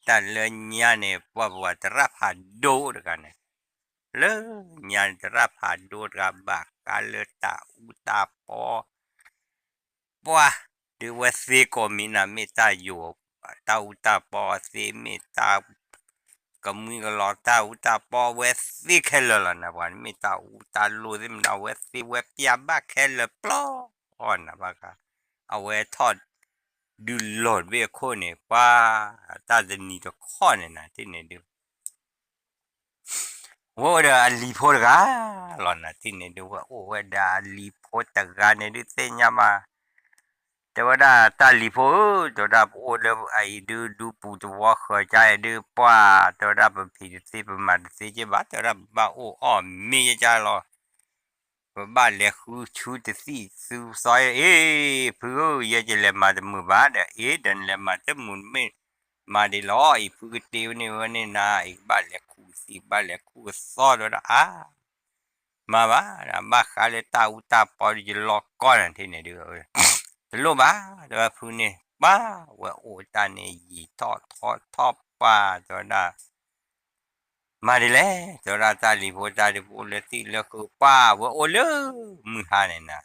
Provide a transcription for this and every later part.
တၢ်လၢညါန့ၣ် ပှၤပှၤသရၣ်ဖးဒိၣ်တဂၤန့ၣ်, လၢညါန့ၣ် သရၣ်ဖးဒိၣ်တဂၤ ဘၣ်ဃးလၢတၢ်အူတၢ်ပီ ပှၤဒုးဝဲသ့ကိးမံၤနၤ မ့ၢ်တၢ်ယိာ်, တၢ်အူတၢ်ပီသ့ မ့ၢ်တၢ်ကမှံကလီၤ တၢ်အူတၢ်ပီ ဝဲသ့ခဲလၢာ်လီၤနၤ. ပှၤမ့ၢ်တၢ်အူတၢ်လိၣ်သ့ၣ်မနၤ ဝဲသ့ဝဲပျၢ်ဘၣ်ခဲလၢာ်ပျီနၤ. ဘၣ်ဃး အဝဲထီၣ်ဒုးလီၤတဘ့ၣ်အခိၣ်န့ၣ် ပှၤတၢ်တနံၤတခီန့ၣ်နၤ ထံၣ်န့ၣ်ဒုး ဝဲအိၣ်ဒီးအလံၤဖိတဂၤလီၤနၤ. ထံၣ်န့ၣ်ဒုး ဝဲအိၣ်ဝဲဒီးအလံၤဖိတဂၤန့ၣ်ဒုး သ့ၣ်ညါမး တဲဝဲဒၣ် တၢ်လံၤဖိဧၢ, တဲဝဲဒၣ် ပအိၣ်လၢအအံၤဒုး ဒူပူၤသဝီဃၢၤကါအံၤဒုး ပှၤ တဲဝဲဒၣ် ပဖံးတသ့ ပမၤတသ့က့ဘၣ်, တဲဝဲဒၣ် ပဘၣ်အိၣ်အီၣ်မ့ၤကါလီၤ. ပဘၣ်လဲၤဃုဆူတသံၣ်သူစီအ့ၣ်, ဖုဧၢ, ယဲယလဲၤမၤတမုာ်ဘၣ်ဒီး, အ့ၣ် ဒီးနလဲၤမၤတမုာ် မ့ၢ်မၤဒ်လီၤ, အံၤဖုကတ့ဝဲန့ၣ်ဝဲန့ၣ်နၤ, အံၤကဘၣ်လဲၤခူၣ်သံၣ် ကဘၣ်လဲၤခူၣ်သီ တဲဝဲဒၣ် အါ မၤဘၣ်ဒီး ဘၣ်ဃးလၢတၢ်အူတၢ်ပီဒီး ယလီၤကီနၤ ထံၣ်န့ၣ်ဒုး, တလိၣ်ဘၣ် တဲဝဲဖုန့ၣ်, ပှၤဝဲအိၣ်တၢ်န့ၣ် ယံာ်ထီၣ်ထီထီၣ်ပှၤ တဲဝဲဒၣ် မၤဒ်လဲၣ် တဲဝဲဒၣ် တၢ်လံၤဖိ တၢ်ဒုး ပအိၣ်လၢသံၣ်လၢဃုာ် ပှၤဝဲအိၣ်လၢမုၢ်ဟါန့ၣ်နၤ,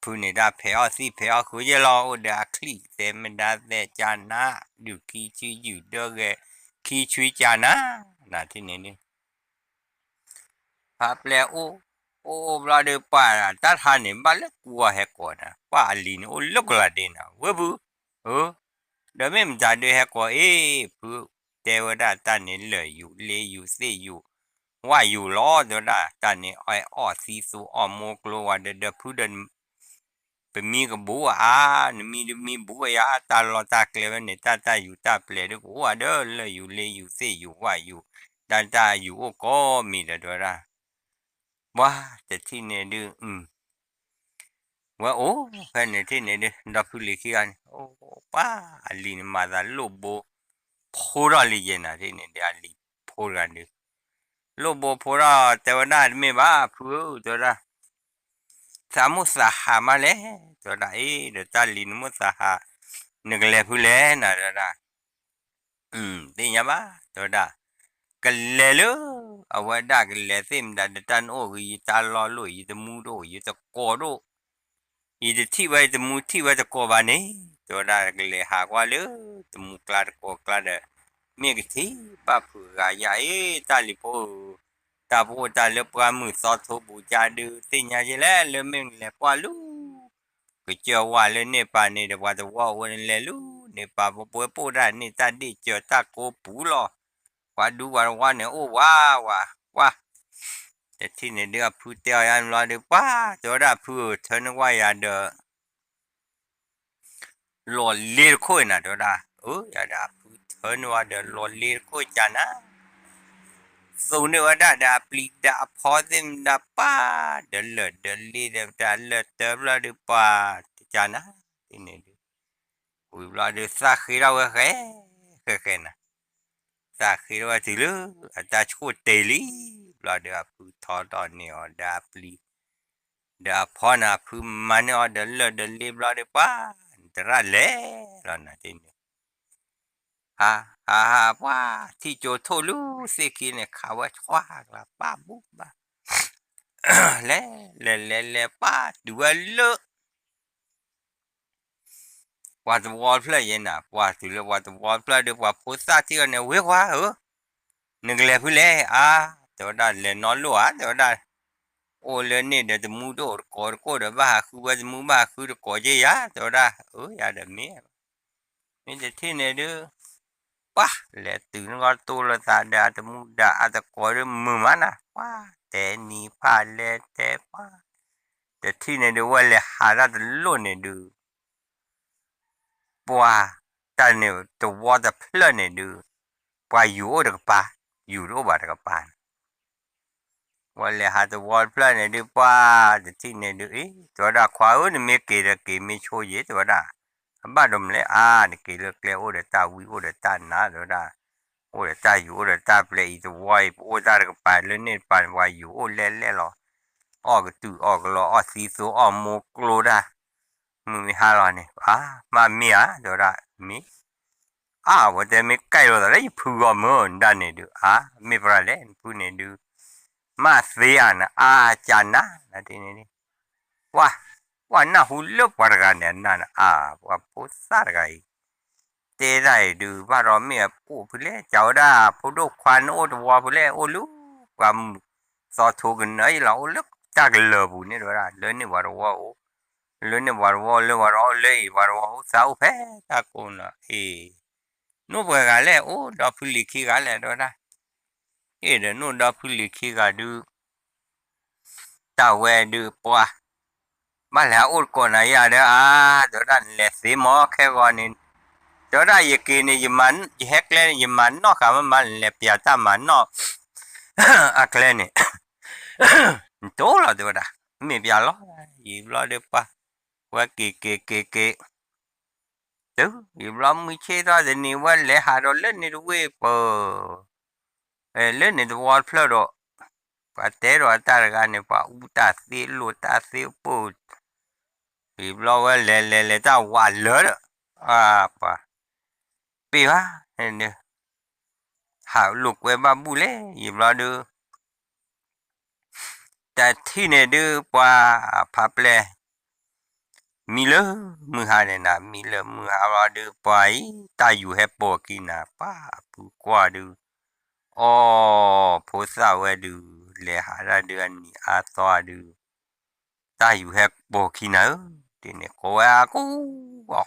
ဖုန့ၣ်ဒၣ်ဖဲးအီၣ်သံၣ်ဖဲးအီၣ်ဃုာ်ယဲၢ်လီၤ, အိၣ်ဒီးအချံၣ်သဲးမဒါသဲးကနၤ, ဒုးခံဆံယုၢ်ဒၢဂဲၤ ခံဆံကနၤ, နၤထံၣ်န့ၣ်ဒုး ဖးပျဲၢ်အိၣ်, အိၣ်အိၣ်ဘျီဒီး ပှၤတၢ်တဟါန့ၣ် ဘၣ်လၢကူအီၤဟဲကိးနၤ, ပှၤအလံၤန့ၣ်အိၣ်လၢကလၤဒ့နၤ, ဝဲဖု, အၢ, ဒီးမ့ၢ်မတၤဒုးဟဲကိးအ့ၣ်, ဖုတဲဝဲဒၣ်တၢ်န့ၣ် လၢၢ်ယူၤလ့ယူၤသ့ၣ်ယူၤ ဝၣ်ယူၤလီၤ တဲဝဲဒၣ်, တၢ်န့ၣ်အီၣ်သံသိအီၣ်မိၢ်ကျိဝဲဒီး ဒီးဖုဒီး ပမံကဘူးအါ, နမံတမံဘူးအါ, တၢ်လီၢ်တၢ်ကျဲဝဲန့ၣ် တၢ်တၢ်ယူၤတၢ်ပျဲၢ်ဒုး ကအိၣ်ဝဲဒီး လၢၢ်ယူၤလ့ယူၤသ့ၣ်ယူၤဝၣ်ယူၤ, တၢ်တၢ်ယူၤအိၣ်ကိးမံၤဒီး တဲဝဲဒၣ်, ပှၤတထံၣ်န့ၣ်ဒုး ဝဲအိၣ်ဖဲန့ၣ်ထံၣ်န့ၣ်ဒုး ဒီဖုလံၤခံဂၤန့ၣ်, ပှၤအလံၤန့ၣ်မၤသးလိၣ်ဘိ ဖိထီၣ်လံယဲနၤ ထံၣ်န့ၣ်ဒုး အလံၤဖိတဂၤဒုး, လိၣ်ဘိဖိထီၣ် တဲဝဲဒၣ် တမ့ၢ်ဘၣ်ဖုဧၢ တဲဝဲဒၣ်, သးမိၣ်သးဟးမးလဲၣ် တဲဝဲဒၣ်, အ့ ဒီးတၢ်လံၤနမိၣ်သးဟး နကလဲၤဖုလဲၣ်နၤ တဲဝဲဒၣ်, သ့ၣ်ညါဘၣ် တဲဝဲဒၣ်, ကလဲၤလၢ အဝဲဒၣ်ကလဲၤသ့ၣ်မတၤဒီး တၢ်နအိၣ်ဂ့ၤ ယတၢ်လီၢ်လိၣ် ယတမူတအိၣ် ယတကိးတအိၣ် ယတထံၣ်ဝဲ ယတမူထံၣ်ဝဲတကိးဘၣ်န့ၣ် တဲဝဲဒၣ် ကလဲၤဟးကွၢ်လၢ တမူကျါတကိးကျါဒီး မ့ၢ်ကထံၣ်ဘၣ်ဖုဂၤယၤ အ့ တၢ်လံၤဖိဧၢ, တၢ်ပအိၣ်တၢ်လၢပှၢ်မုၢ်သီထိပူၤကါဒုး သ့ၣ်ညါယဲလဲၣ် လၢမ့ၢ်နလဲၤကွၢ်လူ ကစၢၢ်ဝဲလၢန့ၣ်ပၤန့ၣ်ဒီး ပှၤသဝီအိၣ်နလဲၤလူ န့ၣ်ပၤပှဲပှဲပအိၣ်ဒၣ်န့ၣ် တၢ်ဒ့ၣ်စၢၤတၢ်ကိးပူၤလီၤ, ပှၤဒူပှၤတဝီန့ၣ်အိၣ်ဝးဝး, ပှၤ တထံၣ်န့ၣ်ဒုး အဖုတဲအီၤယါဘျီဒီး ပှၤ တဲဝဲဒၣ်ဖုဧၢ ထၢန့ၢ်ဝဲယၤဒီး လီၤလ့တခိၣ်နၤ တဲဝဲဒၣ်, အၢ ယၤဒီးအဖုထၢန့ၢ်ဝဲဒီး လီၤလ့တခိၣ်ကနၤ သူန့ၢ်ဝဲဒၣ်ဒီးအပျံၤဒီးအဖီသ့ၣ်မတၤပၢ် ဒီးလၢၢ်ဒီးလ့ဒီးမတၤလၢၢ်တၢဘျီဒီးပှၤ တကနၤ ဒ်န့ၣ်ဒုး ဝံၤဘျီဒီး သးဃ့ထီၣ်ဝဲဃဲ ဃဲဃဲနၤ, သးဃ့ထီၣ်ဝဲတုၤလၢ အတၢ်ဆိၣ်တဲာ်လံ ဘျီဒီးအဖုထီထီၣ်န့ၢ်အီၤဒီးအပျံၤ ဒီးအဖီနၤ အဖုမၤန့ၢ်အီၤဒီးလၢၢ်ဒီးလ့ဘျီဒီးပှၤ နတရၣ်လဲၤလီၤနၤဒ်န့ၣ် ဟးဟးဟး ပှၤထံၣ်ကၠိထိၣ်လူၤသ့ၣ်ခံန့ၣ် ခးဝဲဆှါကျါပၢ်ဘူးဘၣ် လဲၤလဲၤလဲၤလဲၤ ပှၤတုၤဝဲလၢ ပှၤသဝီတဖျၢၣ်ယဲနၤ ပှၤတုၤလၢပှၤသဝီတဖျၢၣ်ဒီး ပှၤဖိသၣ်ထံၣ်အီၤန့ၣ် ဝ့ၤကွၢ်ဧၢ နကလဲၤဖုလဲၣ် အါ တဲဝဲဒၣ် လဲၤနီလိၣ်ဧါ တဲဝဲဒၣ် အိၣ်လၢန့ၣ်ဒီးတမူတအိၣ်တကိးတကိၣ်ဒီး ဘၣ်ဟးဃုဝဲတမူ ဘၣ်ဟးဃုတကိးက့ယၤ တဲဝဲဒၣ် အၢ ယၤဒီးမ့ၢ် မ့ၢ်တထံၣ်န့ၣ်ဒုး ပှၤလဲၤတုၤနဂီၢ်တိၢ်လိာ်သးဒီးအတမူဒီးအတကိးဒီးမုာ်မးနၤ ပှၤတဲနံၤဖးလဲၤတဲပှၤ တထံၣ်န့ၣ်ဒုး ဝဲလဲၤဟးတၢ်တလိၣ်န့ၣ်ဒုး ပှၤ တၢ်န့ၣ်တဝီတဖျၢၣ်န့ၣ်ဒုး ပှၤယူၤအိၣ်တကပၤ ယူၤတအိၣ်ဘၣ်တကပၤန့ၣ် ဝဲလဲၤဟးတဝီတဖျၢၣ်န့ၣ်ဒုး ပှၤတထံၣ်န့ၣ်ဒုး အ့ တဲဝဲဒၣ်ခွါဧၢ နမ့ၢ်က့ၤဒီးက့ၤမ့ၢ်ဆိယ့ၣ် တဲဝဲဒၣ် အဘၣ်ဒိးမလဲၣ် အါ နက့ၤလၢကျဲအိၣ်ဒီးတၢ်ဝံအိၣ်ဒီးတၢ်နါ တဲဝဲဒၣ် အိၣ်ဒီးတၢ်ယူၤအိၣ်ဒီးတၢ်ပျဲၢ်အံၤတဝီအံၤ ပအိၣ်တၢ်တကပၤလၢန့ၣ်တပၤန့ၣ် ပှၤယူၤအိၣ်လဲၣ်လဲၣ်လီၤ အီၣ်ကတုာ်အီၣ်ကလီအီၣ်သံသိအီၣ်မိၢ်ကျိဒၣ် မုၢ်မ့ၢ်ဟါလီၤန့ၣ် အါ မ့ၢ်မ့ၢ်ဧါ တဲဝဲဒၣ် မ့ၢ် အါ ဝဲတဲမ့ၢ်ကဲလိာ်သးလၢယဖုဂီၢ်မုၢ်ဒၣ်န့ၣ်ဒုး အါ မ့ၢ်ပှၤလဲၣ် နဖုန့ၣ်ဒုး မ့ၢ်သ့ဧါနၤ အါကနၤနၤဒ်န့ၣ် ပှၤ ပှၤနၢ်ဟူလၢပှၤတဂၤန့ၣ်အနၢ်န့ၣ် အါ ပှၤဖိသၣ်တဂၤအံၤ တဲဒၣ်အံၤဒုး ဘၣ်ဒီးမ့ၢ်အအိၣ်ဖုလဲၣ် ကဝဲဒၣ် ဖိဒိၣ်ခွါနအိၣ်တဝီဖုလဲၣ် အိၣ်လၢ ပှၤမုၢ်သီထိကနၢအံၤလီၤ အိၣ်လၢတၢ်ကလၢၤပူၤန့ၣ် တဲဝဲဒၣ် လၢန့ၣ်ပှၤတဝီအိၣ် လၢန့ၣ်ပှၤတဝီ လၢပှၤတဝီ လၢအံၤပှၤတဝီအိၣ် သးအိၣ်ဖဲတၢ်ကိးနီၤ အ့ နိၣ်ပှဲၤဂၤလဲၣ် အိၣ်ဒီဖုလံၤခံဂၤလဲၣ် တဲဝဲဒၣ် အ့ ဒီးနိၣ်ဒီဖုလံၤခံဂၤဒုး တၢ်ဝဲဒုးပှၤ ဘၣ်လဲၤဟးအိၣ်တကိးနၤယၤဒီး အါ တဲဝဲဒၣ် နလဲၤသ့မီၤခဲဂီၤန့ၣ် တဲဝဲဒၣ် ယက့ၤန့ၣ် ယဟဲကျဲန့ၣ် ယမၤနီၣ်ဃာ်မးမး နလဲၤပျးတၢ်မၤနီၣ် အကျဲန့ၣ် နတိၢ်လီၤ တဲဝဲဒၣ် မ့ၢ်ပျးလီၤ ယံာ်ဘျီဒီးပှၤ ဝဲက့ၤက့ၤက့ၤက့ၤ တုၤ ယံာ်ဘျီမုၢ်ဆ့ၣ်ထီၣ်တနံၤ ဝဲလဲၤဟးဒီးလၢန့ၣ်တဝ့ၢ်ပၢၤ လၢန့ၣ်တဝီတဖျၢၣ်ဒီး ပှၤတဲဒီးတၢ်တဂၤန့ၣ် ပှၤအူတၢ်သ့လိာ်တၢ်သ့ပိၢ် ယံာ်ဘျီဝဲလဲၤလဲၤလဲၤတၢ်ဝးလၢာ်ဒီး အပှၤ ပ့ၢ်ဘၣ် ဟးလိာ်ကွဲဘၣ်ဘူၣ်လဲၣ် ယံာ်ဘျီဒုး တထံၣ်န့ၣ်ဒုး ပှၤဖးပျဲၢ် မံလၢမုၢ်ဟါန့ၣ်နၤ မံလၢမုၢ်ဟါဘျီဒုး ပှၤအံၤ တၢ်ယူၤဟဲပိာ်ခံနၤ ပှၤဖုကွၢ်ဒုး အီ ဖိသၣ်ဝဲဒုး လဲၤဟးဒၣ်ဒုး အနံၤအါသီဒုး တၢ်ယူၤဟဲပိာ်ခံနၤဧၢ ဒ်န့ၣ် ကိးဝဲအကူအီၤ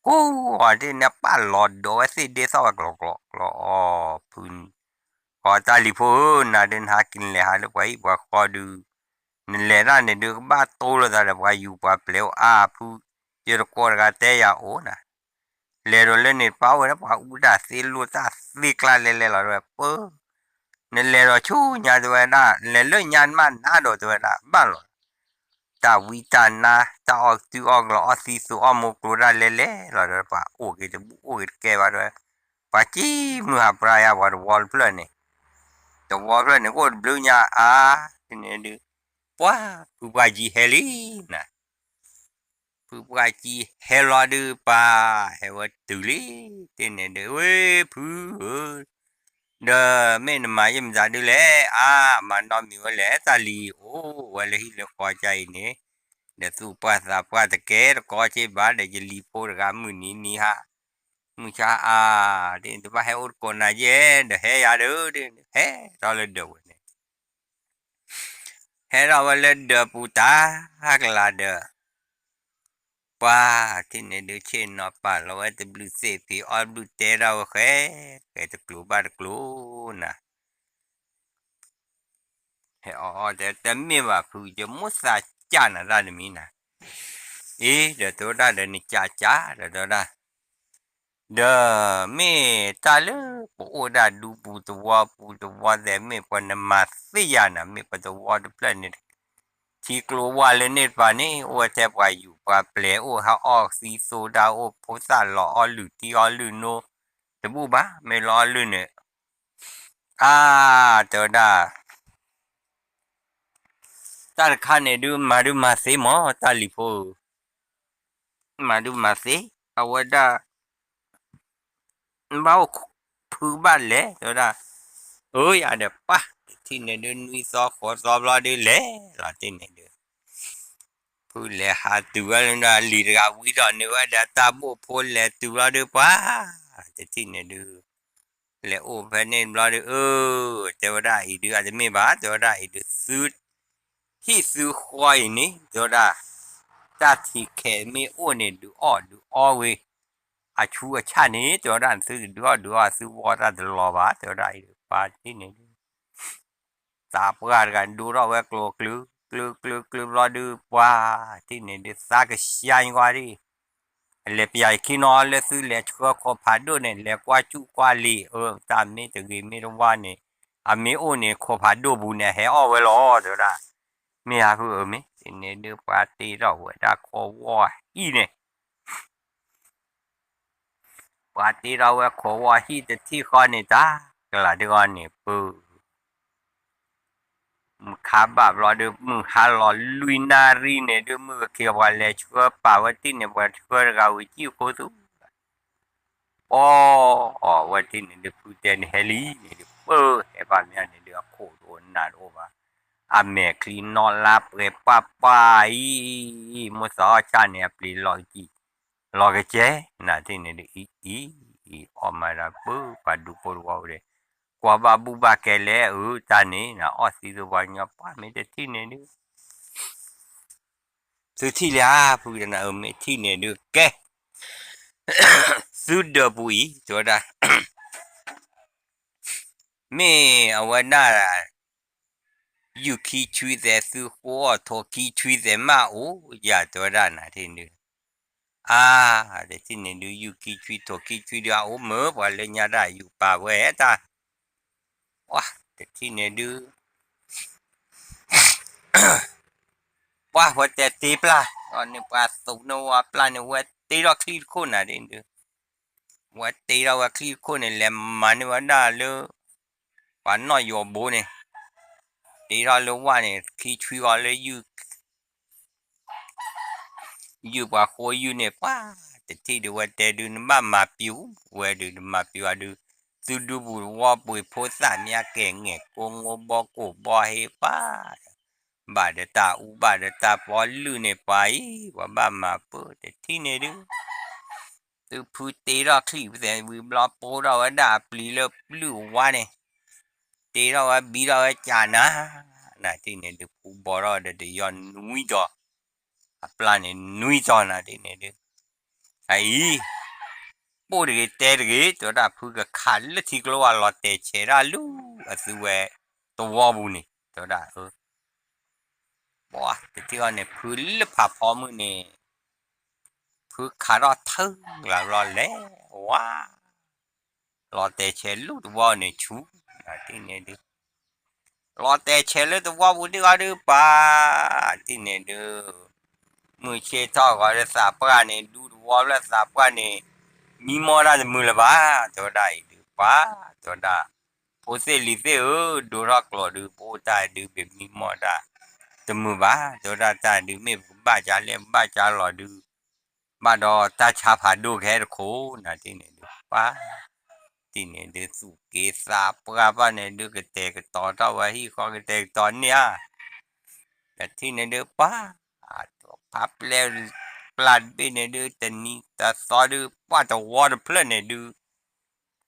ကူအီၤဒ်န့ၣ် ပၢ်လီၤဒိးဝဲသ့ၣ်ဒ့သီၣ်ဝဲကျီကျီကျီအီၤ ဖု ကီတၢ်လံၤဖိဧၢ နၤဒုးနဟးက့ၤနလဲၤဟးလၢပှၤဟံၣ်ပှၤဃီဒုး နလဲၤတၢ်န့ၣ်ဒုး ကဘၣ်တိလိာ်သးဒီးပှၤယူၤပှၤပျဲၤအိၣ်အါဖု ယတကိးတဂၤတဲယၤအိၣ်နၤ လဲၤဒီးလၢန့ၣ် ပာ်ဝဲဒၣ်ပှၤအူတၢ်သ့လိာ်တၢ်သ့ကျါလဲၤလဲၤလီၤ တဲဝဲပၢ နလဲၤဒီးဆူညါ တဲဝဲဒၣ် နလဲၤလၢညါနမ့ၢ်နါဒီး တဲဝဲဒၣ် ဘၣ်လီၤ တၢ်ဝံတၢ်နါ တၢ်အီၣ်တုၤအီၣ်ကျီၤ အီၣ်သံသိးအီၣ်မိၢ်ကျိၤဒၣ်လဲၤလဲၤလီၤ တဲဝဲ ပှၤအိၣ်က့ၤတဘူၣ်အိၣ်က့ၤတကဲဘၣ် တဲဝဲ ပှၤကံမုၢ်ဟးပြါယၤ ပှၤတဝီတဖျၢၣ်န့ၣ် တဝီဖျၢၣ်န့ၣ် ကအိၣ်တဘျုးညါအါ ဒ်န့ၣ်ဒုး ပှၤ ဖုပှၢ်ကံဟဲလံနၤ ဖုပှၢ်ကံဟဲလီၤဒုး ပှၤ ဟဲဝဲတုၤလံ ဒ်န့ၣ်ဒုး ဝဲဖုဧၢ ဒီးမ့ၢ်နမၤယဲၢ်မတၤဒုးလဲၣ် အါ မၤနီတမံၤဝဲလဲၣ် တၢ်လံၤအိၣ်ဝဲလၢဟံၣ်လၢဃီကါအံၤန့ၣ် ဒီးသူၣ်ပှၢ်သးပှၢ်တကဲတကီက့ဘၣ် ဒီးယလံၤဖိတဂၤမုၢ်နံၤနံၤဟါ မုၢ်ဆါအါ ဒ်န့ၣ် တဘၣ်ဟဲအိၣ်တကိးနၤယဲၢ် ဒီးဟဲယၤဒီး ဟဲထီၣ်လၢဒၢးဝဲန့ၣ် ဟဲထီၣ်ဝဲလၢဒၢးပူၤတၢ်ကလာ်ဒီး ပှၤ ထံၣ်န့ၣ်ဒုး ဆ့ၣ်နီၤပာ်လီၤဝဲတဘျုးသ့ၣ်ဖံးအီၣ်တဘျုးတဲထီၣ်ဝဲဃဲ ကဲတကျိၤဘၣ်တကျိၤနၤ ဟဲအီၣ်အီၣ်တဲ တမ့ၢ်ဘၣ်ဖု ယမိၣ်သးကၢ်နၤတၢ်တမံၤနၤ အ့ ဒီးတဲဝဲဒၣ်ဒီးနကၢ်ကၢ်ဒီးတဲဝဲဒၣ် ဒီးမ့ၢ်တၢ်လၢပအိၣ်ဒၣ်ဒူပူၤတဝီပူၤတဝီသဲး မ့ၢ်ပှၤနမၤသ့ၣ်ယၤနၤ မ့ၢ်ပတဝီတဖျၢၣ်န့ၣ် ထံကျိဝါလၢန့ၣ်တပၤန့ၣ် အိၣ်ဝဲထဲပှၤယူၤပှၤပျဲၤ အိၣ်ဟးအီၣ်သံသိဒၣ် အိၣ်ဖိသၣ်လီၤအီၣ်လုၢ်ထံအီၣ်လုၢ်နိ တဘူၣ်ဘၣ် မ့ၢ်လီၤအီၣ်လုၢ်န့ၣ် အါ တဲဝဲဒၣ် တၢ်တခါန့ၣ်ဒုး မၤဒုးမၤသ့မး တၢ်လံၤဖိဧၢ, မၤဒုးမၤသ့ အဝဲဒၣ် ဘၣ်အိၣ်ဖုဘၣ်လဲၣ် တဲဝဲဒၣ်, အၢ ယၤဒီးပၢ် တထံၣ်န့ၣ်ဒုး နွံသီဃိးသီဘျီဒုးလဲၤလီၤတ့ၢ်န့ၣ်ဒုး ဖုလဲၤဟးတုၤဝဲလၢလံၤတဂၤဝံၤဒီးန့ၣ်ဝဲဒီး တၢ်ဘိၣ်ဖိလဲၤတုၤဘျီဒုးပှၤ တထံၣ်န့ၣ်ဒုး လဲၤအိၣ်ဖဲန့ၣ်ဘျီဒုး အၢ တဲဝဲဒၣ်အံၤဒုး အတမ့ၢ်ဘၣ် တဲဝဲဒၣ်အံၤဒုး သု ဟံၣ်သုဃီအံၤန့ၣ် တဲဝဲဒၣ် တၢ်ထံးခဲးမ့ၢ်အိၣ်န့ၣ် ဒုးအီၣ်ဒုးအီဝဲ အဆူအဆၣ်န့ၣ် တဲဝဲဒၣ် သုတဒုးအီၣ်ဒုးအီ သုဝီတၢ်တလီၤဘၣ် တဲဝဲဒၣ်အံၤဒုး ပှၤတထံၣ်န့ၣ်ဒုး သးပှၢ်တဂၤဒိထီၣ်ဝဲကျိၤကျု ကျုကျုကျုဘျီဒုး ပှၤတထံၣ်န့ၣ်ဒုး သးကဆှါကွၢ်ဒံး အလဲၤပျးယခံနီၤလၢသုလဲၤဆှၢခိးဖးဒိၣ်န့ၣ် လဲၤကွၢ်ဆူၣ်ကွၢ်လံၤ အၢ တၢ်မ့ၢ်တဂ့ၤမ့ၢ်တဝါန့ၣ် အမ့ၢ်အိၣ်န့ၣ် ခိးဖးဒိၣ်ပူၤန့ၣ် အဟဲအီၣ်ဝဲလီၤ တဲဝဲဒၣ်, မ့ၢ်ဧါဖုအၢမ့ၢ် တ့ၢ်န့ၣ်ဒုး ပှၤတ့ထီၣ်ဝဲဒၣ်ခိးဝီၢ်ဟံၣ်န့ၣ် ပှၤတ့ထီၣ်ဝဲခိးဝီၢ်ဟံၣ်တထံၣ်ဃီန့ၣ် တၢ်ကလၤဒုးအီၤန့ၣ် ပၢ မုၢ်ခါဘၣ်ဘျီဒုး မုၢ်ဟါလီၤလွံၢ်နၣ်ရံၣ်န့ၣ်ဒုး မုၢ်ကခ့ၤပှၤလဲၤဆှၢပာ်ဝဲတ့ၢ်န့ၣ် ပှၤဆှၢတဂၤဝံၤ ကံၣ်ခိသူ ပီၢ်အီၤဝဲထံၣ်န့ၣ်ဒုး ဖုတဲန့ၣ်ဟဲလံန့ၣ်ဒုး ပၢဟဲဘၣ်မ့ၢ်န့ၣ်ဒုး အခိၣ်တအိၣ်နၢ်တအိၣ်ဘၣ်, အမဲာ်ချံနီၣ်လါပှဲၤပၢ်ပၢ်အံၤ, မိၢ်သးအီၣ်ဆၣ်န့ၣ် အပျံၤလီၤကစံၣ် လီၤကစဲ နၤထံၣ်န့ၣ်ဒုး အံၤအံၤအံၤ အီၣ်မးဒၣ်ပၢပှၤဒူဖိတဝီပူၤဒီး ကွၢ်ဘၣ်ဘူၣ်ဘၣ်ကဲလဲၣ် အုတၢ်န့ၣ် နအီၣ်သံသပှၤကညီ ပှၢ်မ့ၢ်တထံၣ်န့ၣ်ဒုး သုထံၣ်လံဧါ ဖုကနၣ်အၢ မ့ၢ်ထံၣ်န့ၣ်ဒုးကဲ သုဒၢးပူၤအံၤ တဲဝဲဒၣ် မ့ၢ်အဝဲဒၣ် ယူၢ်ခံဆွံသဲး သုဃိအီၣ်ထိၣ်ခံဆွံသဲး မ့ၢ်အိၣ်ယၤ တဲဝဲဒၣ်နၤထံၣ်န့ၣ်ဒုး အါ တထံၣ်န့ၣ်ဒုး ယူၢ်ခံဆွံထိၣ်ခံဆွံဒုး အအိၣ်မုာ် ပှၤလၢညါတၢ်ယူၢ်ပာ်ဝဲတၢ် ပှၤ တထံၣ်န့ၣ်ဒုး ပှၤဝဲတဲတ့ပျၢ် န့ၣ်ပှၤသူးန့ၢ်ဝဲပျၢ်န့ၣ် ဝဲတ့ထီၣ်ချံတခိၣ်နၤဒ်န့ၣ်ဒုး ဝဲတ့ထီၣ်ဝဲချံတခိၣ်န့ၣ် လဲၤမၤန့ၢ်ဝဲဒၣ်လၢ ပှၤနီၣ်ယိၤဘိန့ၣ် တ့ထီၣ်လၢဝၣ်န့ၣ် ခံဆွံဂီၤလၢ ယုၢ်ပှၤဃိယုၢ်န့ၣ် ပှၤ တထံၣ်ဒုးဝဲတဲဒုး နဘၣ်မၤပျူၤဝဲဒုး နမၤပျူၤအီၤဒုး သုဒူပူၤတဝီပူၤ ဖိသၣ်မ့ၢ်ကဲငဲၢ်ကိးငိဘီကိၢ်ဘီဟ့ပှၤ ဘၣ်ဒီးတၢ်အူဘၣ်ဒီးတၢ်ပီလုၢ်န့ၣ် ပှၤအံၤ ပှၤဘၣ်မၤပၢတထံၣ်န့ၣ်ဒုး သုဖုတ့ထီၣ်ချံပသဲးဝံၤဘျီ ပိထီၣ်ဝဲဒၣ်အပျံၤလၢပျုၢ်ဝါန့ၣ် တ့ထီၣ်ဝဲဘံထီၣ်ဝဲကၢ်နၤ နၤထံၣ်န့ၣ်ဒုး ဖုဘီထီၣ်ဒီးတယီနွံတီၤ အပျၢ်န့ၣ်နွံတီၤနၤထံၣ်န့ၣ်ဒုး အအံၤ ပိၢ်တဂ့ၤတဲတဂ့ၤ တဲဝဲဒၣ်ဖုကခးလၢထံကျိဝါလီၤတဲာ်ဆဲးဒၣ်လူၤ အသုဝဲသဝီပူၤန့ၣ် တဲဝဲဒၣ် ပှၤတထံၣ်အီၤန့ၣ် ဖုလၢဖးဖီမုၢ်န့ၣ် ဖုခးထီၣ်ထၢလၢဘျီလဲၤဝါ လီၤတဲာ်ဆဲးလူၤသဝီန့ၣ်ဆူ နၤထံၣ်န့ၣ်ဒုး လီၤတဲာ်ဆဲးလၢသဝီပူၤဒုးအီၤဒုးပှၤ ထံၣ်န့ၣ်ဒုး မုၢ်ဆ့ၣ်ထီၣ်ဂီၤလၢသးပှၢ်န့ၣ် ဒူသဝီဖျၢၣ်သးပှၢ်န့ၣ် မံမီၢ်တၢ်တမုာ်လၢၤဘၣ် တဲဝဲဒၣ်အံၤဒုးပှၤ တဲဝဲဒၣ် ဖိသ့ၣ်လံၤသ့ၣ်ဧၢ ဒိထီၣ်ကျိာ်ဒုး ပအိၣ်တၢ်ဒုး ပမံမီၢ်တၢ်တမုာ်ဘၣ် တဲဝဲဒၣ်တၢ်ဒုး မ့ၢ်ပကဘၣ်ကလဲၣ် ပဘၣ်ကလီၤဒုး ဘၣ်ဒီးတၢ်ဆါဖးဒိၣ်ကဟဲတခိၣ် နၤထံၣ်န့ၣ်ဒုးပှၤ ထံၣ်န့ၣ်ဒုး သူၣ်က့သးပှၢ်ဘၣ်န့ၣ်ဒုး ကတဲာ်ကတီၤထီၣ်ဝဲဟံၣ်ဃီ ကတဲာ်ကတီၤန့ၢ်ဧါ တထံၣ်န့ၣ်ဒုးပှၤ ဖးပျဲၢ်ပျၢ်တဘ့ၣ်န့ၣ်ဒုး တနံၤတသီဒုး ပှၤသဝီတဖျၢၣ်န့ၣ်ဒုး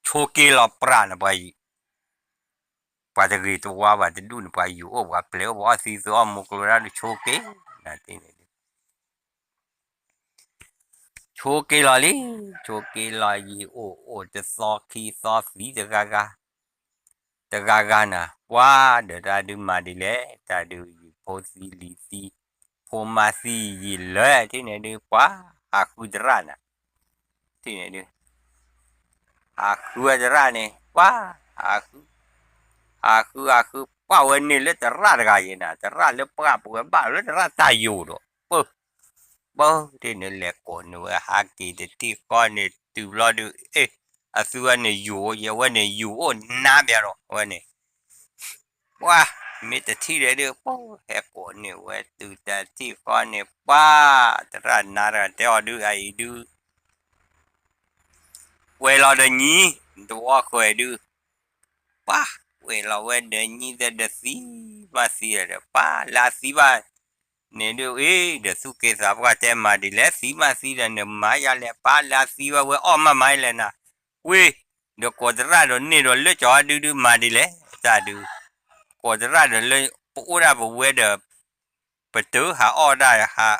ဆိးက့လီၤပြးန့ၣ်ပှၤ ပှၤတဂ့ၤတဝါ ပှၤတဒူၣ်န့ၣ် ပှၤယူၤအိၣ် ပှၤပျဲၤအိၣ် ပှၤအီၣ်သံသုအီၣ်မူကျိၤဒၣ်ဒုး ဆိးက့ နၤထံၣ်န့ၣ်ဒုး ဆိးက့လီၤလံ ဆိးက့လီၤယံၤအိၣ်အိၣ်တသီခံသီသံတဂၤဂၤ တဂၤဂၤနၤ ပှၤဒီးတၢ်ဒုးမၤဒ်လဲၣ် တၢ်ဒုးယံၤဖိသံလံၤသံ ဖိမါသံယံၤလၢာ် ထံၣ်န့ၣ်ဒုး ပှၤဟးဃုသရၣ်နၤ ထံၣ်န့ၣ်ဒုး ဟးဃုဝဲသရၣ်န့ၣ် ပှၤ ဟးဃု ဟးဃုဟးဃု ပှၤဝဲန့ၣ်လၢသရၣ်တဂၤယဲနၤ သရၣ်လၢပှၢ်ပဝဲဘၣ်လၢသရၣ်တၢ်ယိာ်ဒီး ပၢ ပၢ ထံၣ်န့ၣ်လဲၤကိးန့ၢ်ဝဲဟးက့ၤတထံၣ်ဃီန့ၣ် တုၤဘျီဒုး အ့ၣ် အသုဝဲန့ၣ်ယူၤအိၣ် ယဝဲန့ၣ်ယူၤအိၣ်နါဘၣ်ဒီး အဝဲန့ၣ် ပှၤ မ့ၢ်တထံၣ်ဒီးဒုး ပှၤ ဟဲကိးန့ၢ်ဝဲတုၤတထံၣ်ဃီန့ၣ် ပှၤ သရၣ်နါတဂၤတဲအီၤဒုး အအံၤဒုး ဝဲလီၤဒီးညံ တဝီဃဲၤဒုး ပှၤ ဝဲလီၤဝဲဒီးညံသ့ၣ်ဒီးသံမးသံဒီး ပှၤလၢအသံဘၣ်န့ၣ်ဒုး အ့ၣ် ဒီးသူၣ်က့သးပှၢ်တဲမၤဒ်လဲၣ် သံမးသံဒီးန့ၣ် မၤယၤလဲၣ် ပှၤလၢအသံဘၣ်ဝဲအီၣ်မးမးလဲၣ်နၤ ဝ့ၢ် ဒီးကိးသရၣ်ဒီးန့ၢ်ဒီးလၢကၠီဒုးဒုးမၤဒ်လဲၣ် တၢ်ဒုး ကိးသရၣ်ဒီးလၢ ပအိၣ်ဒၣ်ပဝဲဒီး ပတုၤဟးအီၣ်ဒၣ် ဟး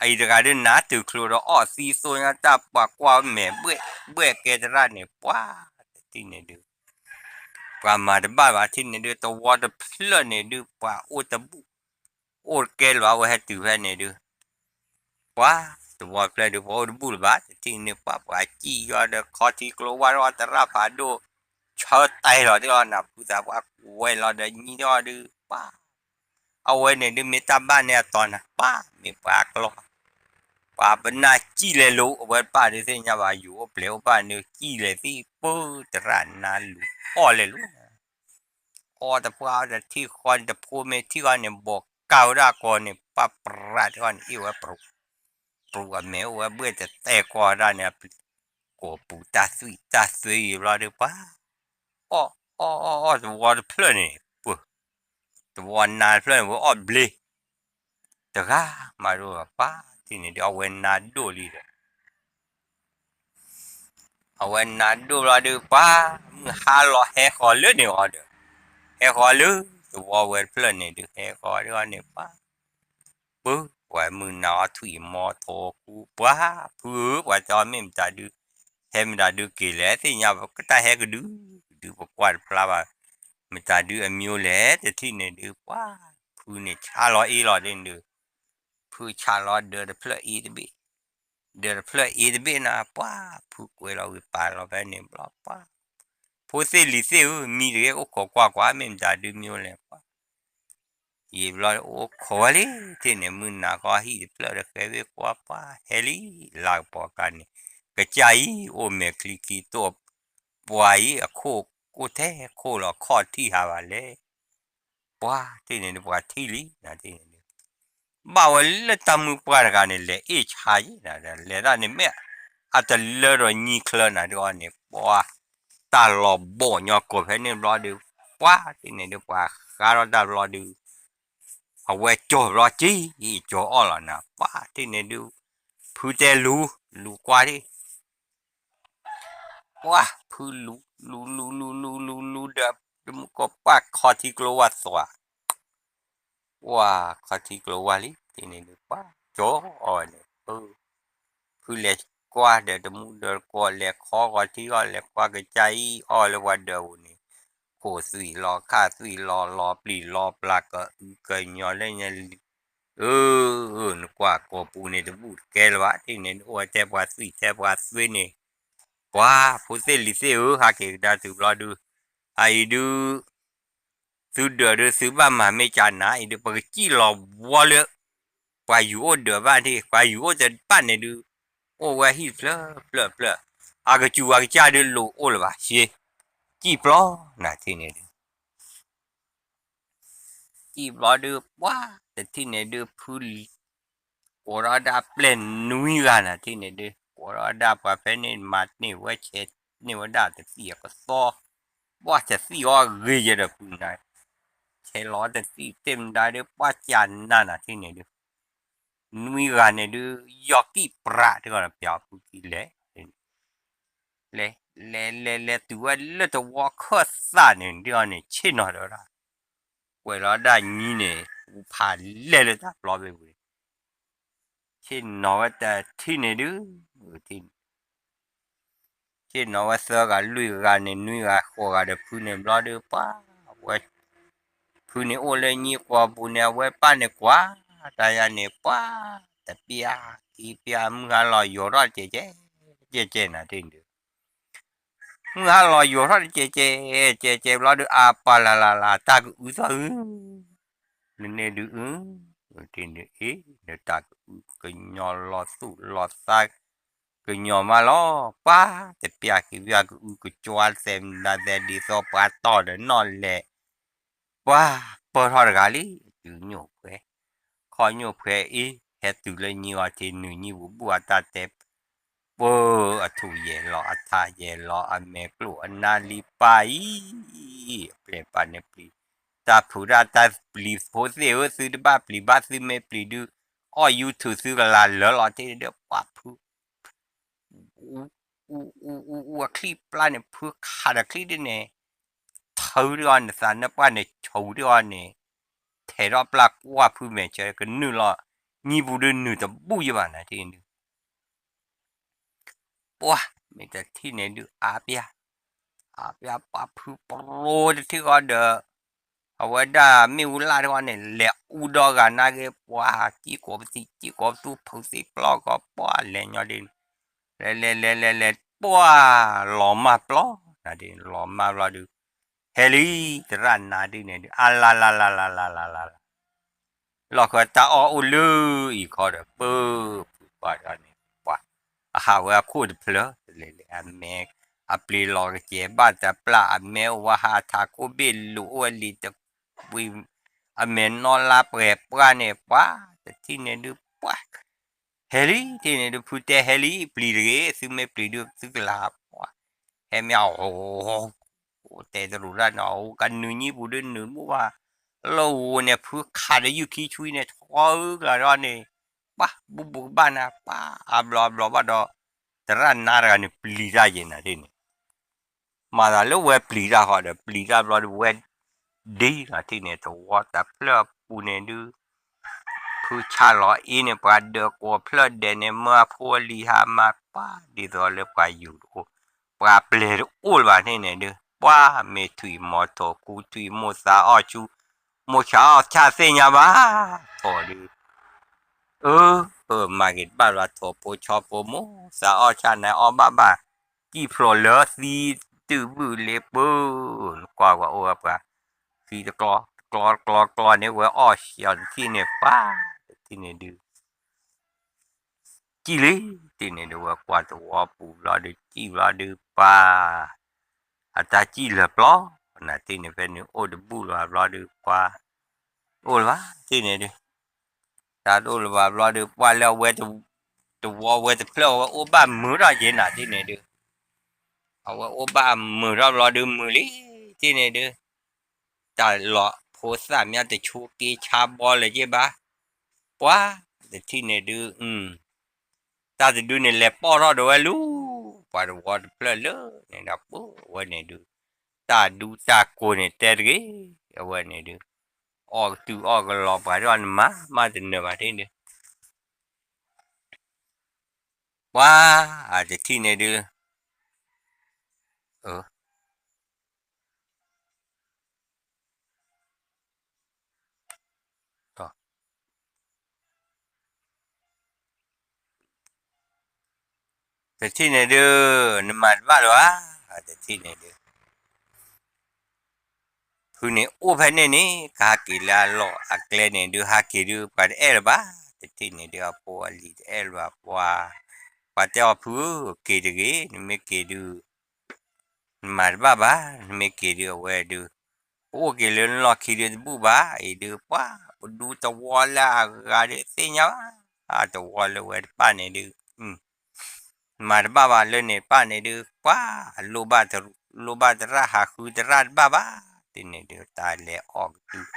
အီၣ်ဒၣ်တဘၢဒီး အံၤတဂၤဒုးနါတုၤချိးဒီးအီၣ်သံသိညါတၢ်ပှၤကွၢ်ဝဲမဲာ်ဘှဲၣ်ဘှဲၣ်ကဲသရၣ်န့ၣ် ပှၤတထံၣ်န့ၣ်ဒုး ပှၤမၤတဘၣ်ဘၣ်ထံၣ်န့ၣ်ဒုး သဝီတဖျၢၣ်န့ၣ်ဒုး ပှၤအိၣ်တဘူၣ် အိၣ်တကဲလၢၤဝဲဟဲတုၤဖဲန့ၣ်ဒုး ပှၤ သဝီတဖျၢၣ်ဒုး ပှၤအိၣ်တဘူၣ်လၢၤဘၣ် တထံၣ်န့ၣ် ပှၤ ပှၤစံၣ်ယီၤဒီးခီထံကျိဝါထီၣ် သရၣ်ဖးဒိၣ် ဆၢတဲာ်လီၤသ့ၣ်လီၤ နၢ်ဖုသးပှၢ်ဝဲလီၤဒီးညံထီၣ်ဒုး ပှၤ အဝဲန့ၣ်ဒုးမ့ၢ်တၢ်ဘၣ်န့ၢ်အတီၤနၤ ပှၤ မ့ၢ်ပှၤကျီ ပှၤပနၢ်စံၣ်လဲၤလိၤ အဝဲပၢ်ဒုးသ့ၣ်ညါဘၣ် ယူၤအိၣ်ပျဲၤအိၣ်ဘၣ်န့ၣ် စံၣ်လဲၤသံၣ်ပၢ သရၣ်နါလူၤအီၣ်လဲၤလိၤ အီၣ်တပှၢ်တထံၣ်ဃီန့ၣ် တဖိမ့ၢ်ထံၣ်ဃီန့ၣ် ဘီးကၢ်ဝဲဒၣ်ကီန့ၣ် ပှၤပြးထံၣ်ဃီန့ၣ် အ့ၣ်ဝဲပြး အပျဲၢ်အပျူၤအမဲာ်အိၣ်ဝဲဘှဲၣ်တတဲကွၢ်ဒၣ်န့ၣ် ကိာ်ပူၤတၢ်သွံၣ်တၢ်သွံၣ်ဘျီဒုး ပှၤ အီၣ်အီၣ်အီၣ်အီၣ်သဝီတဖျၢၣ်န့ၣ် ပှၤ သဝီနါတဖျၢၣ်န့ၣ် ဝဲအီၣ်ဘျ့ တဂၤမးဒိၣ် ပှၤထံၣ်န့ၣ်ဒုး အဝဲနါဒိၣ်လံဒီး အဝဲနါဒိၣ်ဘျီဒုး ပှၤ မုၢ်ဟါလီၤဟဲဃီၤလၢန့ၣ်အီၤဒီး ဟဲဃီၤလၢသဝီဝဲတဖျၢၣ်န့ၣ်ဒုး ဟဲဃီၤဒုးအီၤန့ၣ် ပှၤ ပှၤ ပှၤမုၢ်နၤအီၣ်ထွံၣ်အမီထိကူ ပှၤ ဖုဧၢ ပှၤတဲအီၤမ့ၢ်မတၤဒုး ဟဲမတၤဒုးက့ၤလဲၣ် သ့ၣ်ညါပကတၢ်ဟဲကဒု ကဒုပကွၢ်တဖျါဘၣ် မတၤဒုးအမံၤလဲၣ် တထံၣ်န့ၣ်ဒုး ပှၤ ဖုန့ၣ်ဆါလီၤအ့လီၤဒ်န့ၣ်ဒုး ဖုဆါလီၤဒၢးတဖျၢၣ်အ့တဘ့ၣ် ဒၢးတဖျၢၣ်အ့တဘ့ၣ်နၤ ပှၤ ဖုကွဲးလီၤဝံၤပာ်လီၤဖဲန့ၣ်ဘျီ ပှၤ ဖိသ့ၣ်လံၤသ့ၣ်ဧၢ မံတဂ့ၤ အိၣ်ခိးကွၢ်ကွၢ် မ့ၢ်မတၤဒုးမံလဲၣ် ပှၤ ယံာ်ဘျီအိၣ်ခိးဝဲလံ ထံၣ်န့ၣ် မုၢ်နၤဃီဟံၣ်တဖျၢၣ်ဒီးဃဲဝ့ၢ်ကွၢ် ပှၤ ဟဲလံ လါကပီၤကါန့ၣ် ကစၢ်အံၤ အိၣ်မဲာ်ချံခံတိၢ် ပှၤအံၤ အခိၣ်ကိၢ်ထဲခိၣ်လီၤ ခီၣ်ထံၣ်ဟးဘၣ်လဲၣ် ပှၤ ထံၣ်န့ၣ်ဒုး ပှၤထံၣ်လံ နၤထံၣ်န့ၣ်ဒုး ဘၣ်ဝဲလၢတၢ်မုၢ်ပှၢ်တဂၤန့ၣ် လဲၤအ့ၣ်ဆါယံၤနၤဒီး လဲၤဒၣ်န့ၣ်မ့ၢ် အတလၢဒီးညံချၢနၤဒုးအီၤန့ၣ် ပှၤ တၢ်လီၤဘီၣ်ညီကိးဖဲန့ၣ်ဘျီဒုး ပှၤ ထံၣ်န့ၣ်ဒုး ပှၤဃါထီၣ်တၢ်ဘျီဒုး အဝဲကၠီၤဘျီက့ၤ ကၠီၤအီၣ်လီၤနၤ ပှၤ ထံၣ်န့ၣ်ဒုး ဖုတဲလူၤ လူၤကွၢ်ဒၣ် ပှၤ ဖုလူၤ လူၤ လူၤ လူၤ လူၤ လူၤ လူၤဒီး တမုၢ်ကီၢ်ပှၢ်ခီထံကျိဝၢ်သွး ပှၤ ခီထံကျိဝၢ်လံ ထံၣ်န့ၣ်ဒုး ပှၤ ကၠီၤအီၣ်ဝဲန့ၣ် ဖုလဲၤကွၢ်ဒီးတမုၢ်ဒီးတကိး လဲၤခီဂီၤထံဂီၤ လဲၤကွၢ်ကစၢ်အံၤအီၣ်လၢပှၤဒၢးပူၤန့ၣ် ခိၣ်သွံၣ်လီၤခၣ်သွံၣ်လီၤ လီၤပျံၤလီၤပျါ ကအုကညီၤလၢညါ အၢ နကွၢ်ကိာ်ပူၤန့ၣ် တဘူၣ်တကဲလၢၤဘၣ် ထံၣ်န့ၣ်ဒုး အိၣ်ဝဲထဲပှၤသွံၣ်ထဲပှၤသွံၣ်န့ၣ် ပှၤ ဖိသ့ၣ်လံၤသ့ၣ်ဧၢ ဟးက့ၤကဒါတုၤဘျီဒုး အအံၤဒုး သုဒၢးဒုး သုဘၣ်မၤမ့ၢ်ကနၤအံၤဒုး ပကစံၣ်လီၤဝီလၢ ပှၤယူၤအိၣ်ဒၢးဘၣ်ထံၣ် ပှၤယူၤအိၣ်တဘၣ်န့ၣ်ဒုး အိၣ်ဝဲဟံၣ်တဖျၢၣ်ဖျၢၣ်ဖျၢၣ် အကစူၤပှၤကစၢ်ဒုးလိာ်အိၣ်လၢၤဘၣ် ရှ့ စံၣ်ပျီ နၤထံၣ်န့ၣ်ဒုး စံၣ်ဘျီဒုး ပှၤ တထံၣ်န့ၣ်ဒုး ဖု ကိးထီၣ်ဒၣ်ပျဲၢ်နွံဂၤနၤထံၣ်န့ၣ်ဒုး ကိးထီၣ်ဒၣ်ပှၤဖဲန့ၣ် မၤန့ၢ်ဝဲဆဲးန့ၢ်ဝဲဒၣ်တသံၣ်အကသီ ပှၤတသံၣ်အီၤဂ့ၤယဲဒီးပုၢ်နၤ ဆဲးလီၤတသံၣ်တ့ၢ်မတၤဒုး ပှၤကနၤနၤထံၣ်န့ၣ်ဒုး နွံဂၤန့ၣ်ဒုး ယီၤကံၣ်ပြးတဂီၢ်ဒီး ပျီဖုကံၣ်လဲၣ် လဲၤ လဲၤ လဲၤ လဲၤတုၤဝဲလၢတဝီခၢၣ်သးန့ၣ် ဒ်အီၤန့ၣ် ဆ့ၣ်နီၤဒီးဝဲဒၣ် ကွဲးလီၤဒၣ်ညံန့ၣ် ပူၤဖးလဲၢ်လၢတၢ်ပျီဘ့ၣ်ပူၤန့ၣ် ဆ့ၣ်နီၤဝဲတထံၣ်န့ၣ်ဒုး ဆ့ၣ်နီၤဝဲသၢဂၤလွံၢ်ဂၤန့ၣ် နွံဂၤဃိးဂၤဒီးဖုန့ၣ်ဘျီဒုး ပှၤ ဝဲ ဖုန့ၣ်အိၣ်လၢညံကွီၤပူၤန့ၣ် အဝဲပၢ်န့ၣ်ကွၢ် တၢ်ယၤန့ၣ် ပှၤ တပျၢ်ခံပျၢ် မုၢ်ဟါလီၤယိၤထီၣ်ကဲကဲ ကဲကဲနၤထံၣ်န့ၣ်ဒုး မုၢ်ဟါလီၤယိၤထီၣ်တကဲကဲ ကဲကဲဘျီဒုး အပၢ်လၢ်လၢ်လၢ် တၢ်ကအုသီၣ်ဧၢ နန့ၣ်ဒုးအု ထံၣ်န့ၣ်အ့ နတၢ်ကအုကညီၤလီၤသူၣ်လီၤသး ကညီၤမးလီၤ ပှၤ တပျၢ်ခံပျၢ်ကအုကကွၢ်သဲးမနုၤသဲးဒ်သိးပှၤတီၢ်ဒီးနီၣ်လဲၣ် ပှၤပၢၢ်ထီၣ်တဂၤလံ တုၤညိၣ်ဖှဲး ခီညိၣ်ဖှဲးအ့ ဟဲတုၤလၢညံအီၤထံး နုာ်ညံပူၤဘူၣ်အတၢ်တဲ ပၢအထူၣ်ယဲၢ်လီၤ အထးယဲၢ်လီၤ အမဲာ်ကျိၣ်အနါလံပၢ်အံၤ အပျဲၢ်ပၢ်န့ၣ်ပျံၤ တၢ်ဖုးတၢ်တၢ်ပျံၤဖိသ့ၣ်ဧၢ သုတဘၣ်ပျံၤဘၣ် သုမ့ၢ်ပျံၤဒုး အီၣ် YouTube သုကလၤလၢာ်လီၤထံးဒီး ပှၤဖု အူအူအူအူအူအချံၣ်ပျၢ်န့ၣ် ဖုခးဒီးချံၣ်ဒ်န့ၣ် ထၢဒ်အီၤန့ၣ် သးနၢပှၢ်န့ၣ် ဆူၣ်ဒ်အီၤန့ၣ် ထဲးထီၣ်ပျၢ်ကွၢ်ဖုမဲာ်ဆၢ ကနုာ်လီၤ ညံပူၤဒုးနုာ်တဘူၣ်ယဘၣ်နၤထံၣ်ဒုး ပှၤ မ့ၢ်တထံၣ်န့ၣ်ဒုးအါပျၢ် အါပျၢ်ပှၤဖုပရိတထံၣ်ဃီဒီး အဝဲဒၣ်မ့ၣ်အူလၣ်တဂီၢ်န့ၣ် လဲၤအူဒီဂၤနာ်က့ ပှၤစံၣ်ကိးပသံၣ် စံၣ်ကိးပသူဖုးသ့ၣ်ပျီကီး ပှၤလဲၤညီဒ်န့ၣ် လဲၤလဲၤလဲၤလဲၤလဲၤ ပှၤလီၤမၢ်ပျီ နၤဒ်န့ၣ် လီၤမၢ်ပျီဒုး ဟဲလံ သရၣ်နၤဒ်န့ၣ်ဒုး အလါလါလါလါလါလါလါ လီၢ်ဃၢတၢ်အီၣ်အိၣ်လၢအံၤခီဒီး ပၢဖုပှၢ်တဂၤန့ၣ် ပှၤ အဟးဝဲအခိၣ်တဖျၢၣ် တလဲၤလဲၤ အမဲာ် အပျ့ၤလီၤကစဲးဘၣ်တပျၢ် အမဲာ်အိၣ်ဝဲဟးထးခိၣ်ဘ့ၣ်လိာ်အိၣ်ဝဲလံတဝံၤ အမဲာ်နီၢ်လါပှဲၤပှၢ်န့ၣ် ပှၤ တထံၣ်န့ၣ်ဒုး ပှၤ ဟဲလံ တထံၣ်န့ၣ်ဒုး ဖုတဲဟဲလံ ပျံၤတဂ့ၤ သုမ့ၢ်ပျံၤဒုး သုကလၤပှၤ ဟဲမ့ၢ်အီၤ တဲတရူးတၢ်န့ၣ် အအိၣ်ကနုာ်ညံပူၤဒုးနုာ်တဘူၣ်ဘၣ် လၢဂိၤန့ၣ် ဖုခးဒီးယုၢ်ခံဆွံန့ၣ် ထီအုကလၤဒီးန့ၣ် ပၢ် ဘူၣ်ဘူၣ်ကဘၣ်နၤ ပၢ် အဘျီအဘျီဘၣ်ဒီး သရၣ်နါတဂၤန့ၣ် ပျံၤတၢ်ယဲနၤတထံၣ်န့ၣ် မၤသးလၢဝဲပျံၤတၢ်ဃီဒီး ပျံၤတၢ်ဘျီဒုး ဝဲဒ့လီၤတထံၣ်န့ၣ် သဝီတဖျၢၣ်အပူၤန့ၣ်ဒုး ဖုဆးလီၤအ့န့ၣ် ပှၤဒၢးကိးဖျၢၣ်ဒဲးန့ၣ် မၢအဖိအလံၤဟးမၤပၢ် ဒ်သိးလၢပှၤယူၤတအိၣ် ပှၤပျဲၤတအိၣ်လၢၤဘၣ်န့ၣ်န့ၣ်ဒုး ပှၤမ့ၢ်ထွံၣ်မီၤထိၣ် ကူထွံၣ်မိၢ်သးအီၣ်ဆူ မိၢ်ဆးအီၣ်ဆၣ်သ့ၣ်ညါဘၣ် ထိၣ်ဒုး အၢ မၤက့ၤတဘၣ်လၢၤ ထိၣ်ဖိဆီဖိ မိၢ်သးအီၣ်ဆၣ်နၤအီၣ်ဘၣ်ဘၣ် စံၣ်ဖျိးလၢသံတုာ်ဘုၣ်လ့ပၢ နကွၢ်ဝဲအိၣ်ဝဲပှၤ သံတကျီ တကျီတကျီတကျီန့ၣ် ဝဲအီၣ်ဆံးအီၤတထံၣ်န့ၣ် ပၢ် တထံၣ်န့ၣ်ဒုး စံၣ်လံ တထံၣ်န့ၣ်ဒုး ဝဲကွၢ်သဝီပူၤဘျီဒုး စံၣ်ဘျီဒုး ပၢ် အတၢ်စံၣ်လၢာ်ပျီ နၤတထံၣ်န့ၣ် ဖဲန့ၣ်အိၣ်တဘူၣ်လၢၤဘၣ်ဘျီဒုး ပှၤ အိၣ်လၢၤဘၣ် တထံၣ်န့ၣ်ဒုး တၢ်တအိၣ်လၢၤဘၣ်ဘျီဒုး ပှၤလၢအဝဲ သဝီဝဲတဖျၢၣ် အဝဲအိၣ်ဘၣ်မုာ်ထီၣ်ယဲနၤတထံၣ်န့ၣ်ဒုး အဝဲအိၣ်ဘၣ်မုာ်ထီၣ်ဘျီဒုး မုာ်လံ တထံၣ်န့ၣ်ဒုး တၢ်လီၤဖိသၣ်မ့ၢ်တဆိးက့ဆါဘီလၢၤက့ဘၣ် ပှၤ တထံၣ်န့ၣ်ဒုး တၢ်တဒုန့ၣ် လဲၤပိာ်ထီၣ်ဒီးဝဲလူၤ ပှၤသဝီတဖျၢၣ်လၢန့ၣ်ဒီး ပှၤဝဲန့ၣ်ဒုး တၢ်ဒူတၢ်ကိးန့ၣ်တဲတဂ့ၤ အဝဲန့ၣ်ဒုး အီၣ်ကတုၢ်အီၣ်ကလီၤ ပှၤဒ်အီၤနမၤမၤတနၢၤဘၣ်တထံၣ်န့ၣ်ဒုး ပှၤ အတထံၣ်န့ၣ်ဒုး တထံၣ်န့ၣ်ဒုး နမၤတဘၣ်လၢၤဧါ တထံၣ်န့ၣ်ဒုး ဖုန့ၣ်အိၣ်ဖဲန့ၣ်န့ၣ် ကဟးက့ၤလၢအလီၢ်အကျဲန့ၣ်ဒုး ဟးက့ၤဒုး ပှၤတအဲၣ်လၢၤဘၣ် တထံၣ်န့ၣ်ဒုး အဖိအလံၤတအဲၣ်လၢၤဘၣ် ပှၤ ပှၤတဲအီၤဖုဧၢ က့ၤတဂ့ၤ နမ့ၢ်က့ၤဒုး နမၤတဘၣ်ဘၣ် နမ့ၢ်က့ၤဒုး အဝဲဒုး ပအိၣ်က့ၤလၢနလီၢ်ခံဒုးတဘူၣ်ဘၣ် အံၤဒုး ပှၤ ပဒူသဝီလၢအဂၤဒုးသ့ၣ်ညါဘၣ် သဝီလၢဝဲတပၣ်န့ၣ်ဒုး မၤတဘၣ်ဘၣ်လၢန့ၣ်ပၣ်န့ၣ်ဒုး ပှၤ လိၣ်ဘၣ်သရၣ်ဟးဃုသရၣ်တဘၣ်ဘၣ် တထံၣ်န့ၣ်ဒုး တၢ်လဲၤအီၣ်ကတုၢ်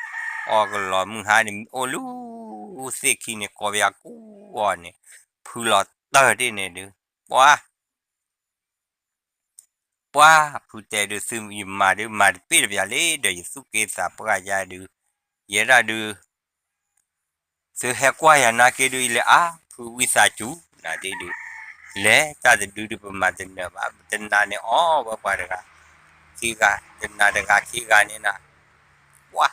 အီၣ်ကလီၤမုၢ်ဟါန့ၣ် အိၣ်လူၤသ့ၣ်ခံန့ၣ် ကိးပယၤကူအီၤန့ၣ် ဖုလီၤတၢၢ်တထံၣ်န့ၣ်ဒုး ပှၤ ပှၤ ဖုတဲဒုး သုယမၤဒုး မၤတပ့ၢ်တပျၢ်လံ ဒီးယသူၣ်က့သးပှၢ်ယါဒုး ယဲဒၣ်ဒုး သုဟဲကွၢ်ယၤနာ်က့ဒုး ယလဲၤအါဖုဝံသးစူၤ နၤဒ်ဒုး လဲၤတၢ်တဒုဒုး ပမၤတနၢၤဘၣ် တနၤန့ၣ်အီၣ်ဝဲပှၤတဂၤ ခံဂၤ တနၤတဂၤခံဂၤန့ၣ်နၤ ပှၤ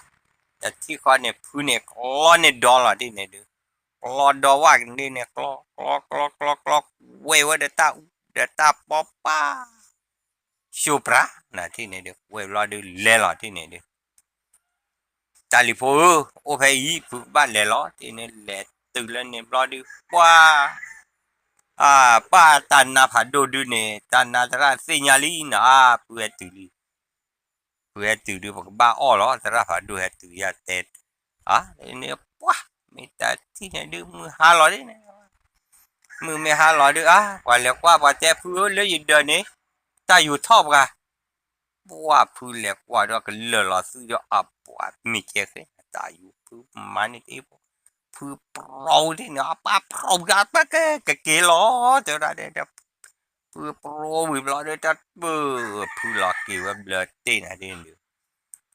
တထံၣ်ဃီန့ၣ် ဖုန့ၣ်ကျီန့ၢ်ဒီလီၤဒ်န့ၣ်ဒုး ကျီဒီဝၣ်ကန့ၣ်န့ၣ် ကျီ ကျီ ကျီ ကျီ ကျီ ဝဲၢ်ဝဲဒီးတၢ်အူဒီးတၢ်ပီပၢ် ၡိပြး နၤတထံၣ်န့ၣ်ဒုး ဝဲၢ်ဘျီဒုးလဲၤလီၤတထံၣ်န့ၣ်ဒုး တၢ်လံၤဖိဧၢ အိၣ်ဖဲအံၤ ဖုကဘၣ်လဲၤလီၤတထံၣ်န့ၣ် လဲၤတုၤလၢန့ၣ်ဘျီဒုး ပှၤ အၢ ပၢ်တၢ်နါဖးဒိၣ်ဒုးန့ၣ် တၢ်နါသရၣ်သ့ၣ်ညါလံနၤ အါ ဖုဟဲတုၤလံ ဖုဟဲတုၤဒုး ပကဘၣ်အီၣ်လီၤ သရၣ်ဖးဒိၣ်ဟဲတုၤယၤတဲ အါ န့ၣ် ပှၤ မ့ၢ်တၢ်ထံၣ်န့ၣ်ဒုး မုၢ်ဟါလီၤဒ်န့ၣ် မုၢ်မ့ၢ်ဟါလီၤဒုး အါ ပှၤလဲၤကွၢ် ပှၤတဲဖုဧၢ လၢယဒၢးန့ၣ် တၢ်ယူၤထီၣ်ပှၤ ပှၤဖုလဲၤကွၢ်ဒီးကလၢာ်လီၤသုဒီး အပှၤမ့ၢ်ကဲဃဲ တၢ်ယူၤဖုမၤန့ၣ်တ့ၢ် ဖုပြီဒ်န့ၣ် အပၢ်ပြီဝံၤ အပၢ်ကဲ ကက့ၤလီၤ တဲဝဲဒၣ်ဒီး ဖုပြီဝံၤဘျီဒီး တၢ်ပၢၢ် ဖုလီၤက့ၤဝဲဘျၢတ့ၢ်နၤဒ်န့ၣ်ဒုး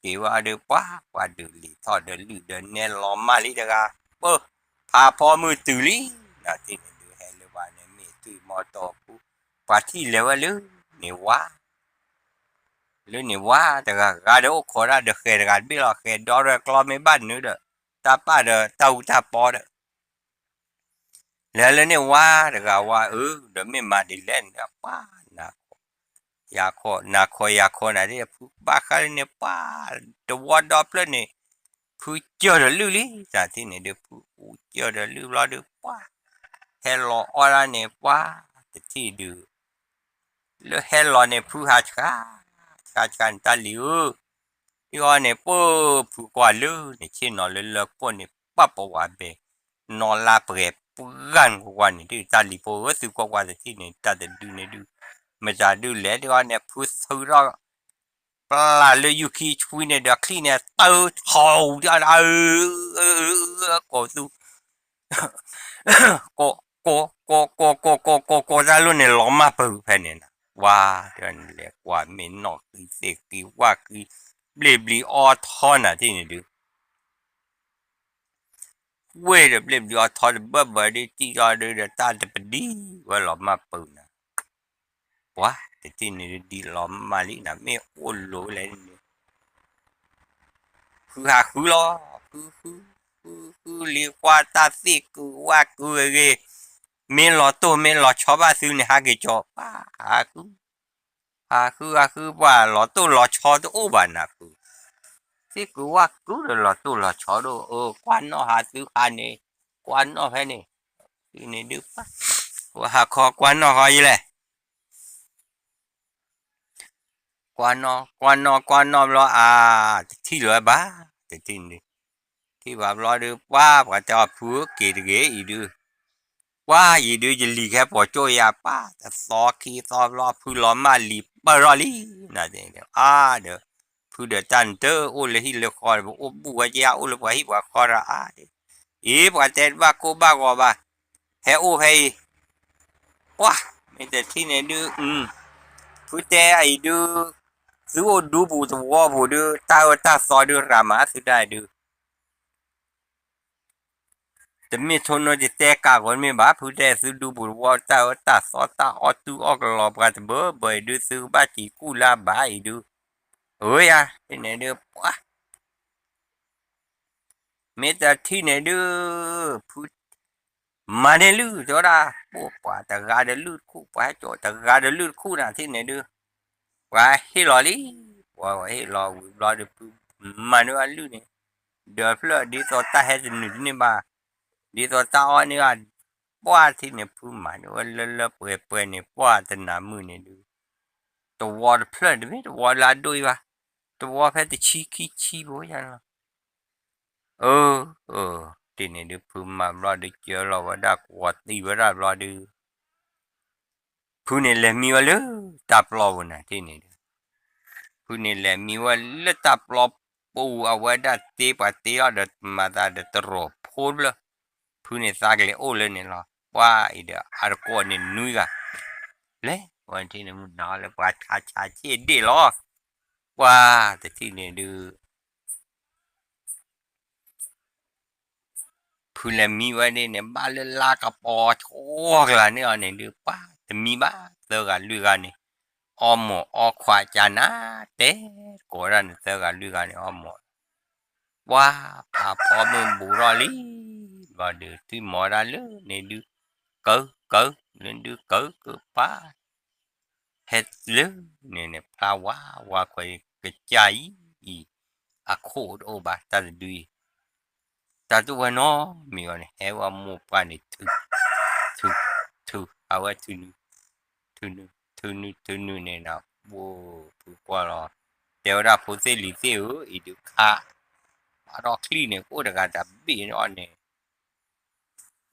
က့ၤဝဲဒီး ပှၤ ပှၤဒုးလံာ်ထီၣ်ဒီးလုၢ်ဒီးနဲလီၤမၢ်လံတဂၤ ပၢၢ် ဖးဖီမုၢ်တုၤလံ နၤတထံၣ်န့ၣ်ဒုး ဟဲလၢပှၤန့ၣ် မ့ၢ်ထွံၣ်မီၤတီၤပူၤ ပှၤထံၣ်လဲၤဝဲလၢန့ၣ်ဝါ လၢန့ၣ်ဝါတဂၤဂၤဒီးအိၣ်ခိးတၢ်ဒီးဃဲၤတဂၤတဘ့ၣ်လီၤ ဃဲၤဒီရဲၣ်ကျီမ့ၢ်ဘၣ်နုာ်ဒီး တၢ်ပၢ်ဒီးတၢ်အူတၢ်ပီဒီး လဲၤလၢန့ၣ်ဝါတဂၤဝါအၢ ဒီးမ့ၢ်မၤဒ်လဲၣ်န့ၣ် ပှၤ နၤခိး ယၤခိး နၤခိးယၤခိးနၤဒ် ဖုဘၣ်ဃးလၢန့ၣ် ပှၤ တဝီဒီဖျၢၣ်န့ၣ် ဖုစၢၢ်ဒီးလုၢ်လံ တထံၣ်န့ၣ်ဒုး ဖုအူစၢၢ်ဒီးလုၢ်ဘျီဒုး ပှၤ ဟဲလီၤအီၣ်ဒၣ်န့ၣ် ပှၤ တထံၣ်ဒုး လၢဟဲလီၤန့ၣ် ဖုဟးဆှါ ဆှါဆှါန့ၣ် တၢ်လံၤဧၢ ယအီၣ်န့ၣ် ပၢၢ်ဖုကွၢ်လၢန့ၣ် ဆ့ၣ်နီၤလၢလၢကိၣ်န့ၣ် ပၢ်ပဝးဘဲ နီၢ်လါပှဲၤ ပှၢ်နကွၢ်ကွၢ်န့ၣ်ဒုး တၢ်လံၤဖိဧၢ သုကွၢ်ကွၢ်တထံၣ်န့ၣ် တၢ်တဒုန့ၣ်ဒုး မတၤဒုးလဲၣ်ဒုးအီၤန့ၣ် ဖုသုးထီၣ် ပျၢ်လၢယူၢ်ခံဆွံန့ၣ်ဒီး ချံၣ်န့ၣ် တၢထီၣ်ဒုးအီၤ ကိးသူ ကိး ကိး ကိး ကိး ကိး ကိး ကိး ကိး တၢ်လိၣ်န့ၣ် လီၤမၢ်ပၢၢ်ဖဲန့ၣ်နီၤ ဝါ တၢ်န့ၣ်လဲၤကွၢ်မ့ၢ်နီၣ်ဃံသ့ၣ်ဃံဝၣ်ဃံ ဘျ့ဘျံၤအီထီနၤထံၣ်န့ၣ်ဒုး ဝ့ၢ်ဒီးဘျ့ဘျံၤအီထီတဘၢဘၢဒုး တံၢ်ထီၣ်ဒုးဒီး တၢ်တပဒံဝဲလီၤမၢ်ပၢၢ်နၤ ပှၤတထံၣ်န့ၣ်ဒုး ဒံလီၤမၢ်လံနၤ မ့ၢ်အိၣ်လိၤလဲၣ်န့ၣ် ဖုဟးဃုလီၤ ဖုဃု ဖုဃုလံကွၢ်တၢ်သ့ၣ်ကုၤဝၣ်ကုၤအဂ့ၢ် မ့ၢ်လီၤတိၢ်မ့ၢ်လီၤဆီဘၣ်သုန့ၣ် ဟးက့ၤကၠီၤ ပၢ် ဟးဃု ဟးဃုဟးဃု ပှၤလီၤတိၢ်လီၤဆီတအိၣ်ဘၣ်နၤဖု သ့ၣ်ကုၤဝၣ်ကုၤဒီးလီၤတိၢ်လီၤဆီဒိၣ် အၢ ကွၢ်နီၣ်ဟးသုဟးန့ၣ် ကွၢ်နီၣ်ဖဲန့ၣ် န့ၣ်ဒုး ပှၤဟးခီကွၢ်နီၣ်ဃီယလဲၣ် ကွၢ်နီၣ် ကွၢ်နီၣ် ကွၢ်နီၣ်ဘျီ အါ တထံၣ်လၢၤဘၣ် တထံၣ်န့ၣ် ထံၣ်ဘၣ်ဘျီဒုး ပှၤ ပှၤတဲအီၤဖုဧၢ က့ၤတဂ့ၤအံၤဒုး ပှၤအံၤဒုး ယလံၤခဲပိာ်ကၠိယၤ ပၢ်တသီခံသီဘျီ ဖုလီၤမၢ်လံၤပၢၢ်ထီၣ်လံ နၤန့ၣ် အါဒီး ဖုဒီးတၢ်နတအိၣ်လၢဟံၣ်လၢဃီဒီး ပအိၣ်ဘူၣ်ဝဲက့ၤ အိၣ်လၢပှၤဟံၣ်ပှၤဃီဒီး အါ အ့ ပှၤတဲတဘၣ်ကိၢ်ဘၣ်ဂီၤဘၣ် ဟဲအိၣ်ဖဲအံၤ ပှၤ မ့ၢ်တထံၣ်န့ၣ်ဒုး ဖုတဲအံၤဒုး သုအိၣ်ဒူပူၤသဝီပူၤဒုး တၢ်အၢတၢ်သီဒုးရၤမးသုတၢ်ဒုး တမ့ၢ်ထိၣ်နီၢ်တတဲကးဂီၤတမ့ၢ်ဘၣ် ဖုတဲသုဒူပူၤသဝီ တၢ်အၢတၢ်သီတၢ်အီၣ်တူၢ်အီၣ်ကလီၤပှၤတဘၢဘၢအံၤဒုး သုကဘၣ်စံးကူၣ်လၢအဘၣ်အံၤဒုး အၢယၤ ဖဲန့ၣ်ဒုး ပှၤ မ့ၢ်တထံၣ်န့ၣ်ဒုး ဖု မၤန့ၢ်လုၢ်တဲဝဲဒၣ် ပှၤတဂၤဒီးလုၢ်တခူၣ် ပှၤဟဲကၠီတဂၤဒီးလုၢ်တခူၣ်နၤထံၣ်န့ၣ်ဒုး ပှၤဟ့ၣ်လီၤလံ ပှၤဟ့ၣ်လီၤဝံၤဘျီဒုး ဖုမၤန့ၢ်ဝဲလုၢ်န့ၣ် ဒီးဖျၢၣ်ဒ်သိးတၢ်ဟဲတနုာ်တန့ၢ်ဘၣ် ဒ်သိးတၢ်အီၣ်န့ၢ်ဘၣ် ပှၤထံၣ်န့ၣ် ဖုမၤန့ၢ်ဝဲလၢလၢပှဲၤပှဲၤန့ၣ် ပှၤတနၤမုၢ်န့ၣ်ဒုး တဝီတဖျၢၣ်တမ့ၢ်တဝီလၢအဒိၣ်အံၤဘၣ် တဝီဖဲတဆံခံဆံဖိယါန့ၣ်လီၤ အၢ အၢ တထံၣ်န့ၣ်ဒုး ဖုမၤဘျီဒုးကၢလီၤဝဲဒၣ်ကွီၤတံၢ်ဝဲဒၣ်ဘျီဒုး ဖုန့ၣ်လဲၤမံဝဲလၢတၢ်ပျီပူၤနၤထံၣ်န့ၣ်ဒုး ဖုန့ၣ်လဲၤမံဝဲလၢတၢ်ပျီပူၤ အဝဲဒၣ်တ့ပှၤတ့အီၤဒီးမၤသးဒီးတရိာ်ဖိတဖျၢၣ် ဖုန့ၣ်သးကလဲၤအိၣ်လၢန့ၣ်လီၤ ပှၤအံၤဒီးအါတကိးန့ၣ်နွံဂၤ လဲၤဝဲထံၣ်န့ၣ်မုၢ်နၤလၢပှၤဆါဆါဆ့ၣ်ဒ့ၣ်လီၤ ပှၤတထံၣ်န့ၣ်ဒုး ဖုလဲၤမံဝဲဒၣ်န့ၣ် ဘၣ်လၢလါကပီၤဆိကျါန့ၣ်အီၤန့ၣ်ဒုး ပှၤတမံဘၣ် သၢဂၤလွံၢ်ဂၤန့ၣ် အီမိာ်အီခွးကနၤ တဲတကိးဝဲဒၣ်န့ၣ် သၢဂၤလွံၢ်ဂၤန့ၣ် အီမိာ် ပှၤဖးဖီမုၢ်ဘူးထီၣ်လံ ဘျီဒုး ထံၣ်မီၤဒၣ်လၢန့ၣ်ဒုး ကၢကၢ လၢဒုးကၢကၢပှၤ ဟဲလၢန့ၣ်န့ၣ် ဖျါဝါဝါခွဲး ကစၢ်အံၤ အံၤ အခိၣ်တအိၣ်ဘၣ် တၢ်တဒုအံၤ တၢ်တအိၣ်ဝဲနီတမံၤအီၤန့ၣ် ဟဲဝဲမိၢ်ပှၢ်န့ၣ် ထုး ထုး ထုး အဝဲထုးနုာ် ထုးနုာ် ထုးနုာ် ထုးနုာ်န့ၣ်ဒီး ဖုကွၢ်လီၤ တဲဝဲဒၣ်ဖိသ့ၣ်လံၤသ့ၣ်ဧၢ အံၤဒုးခး ဘၣ်ဒီးချံၣ်န့ၣ် ကအိၣ်တဂၤတဘ့ၣ်န့ၣ်အီၤန့ၣ်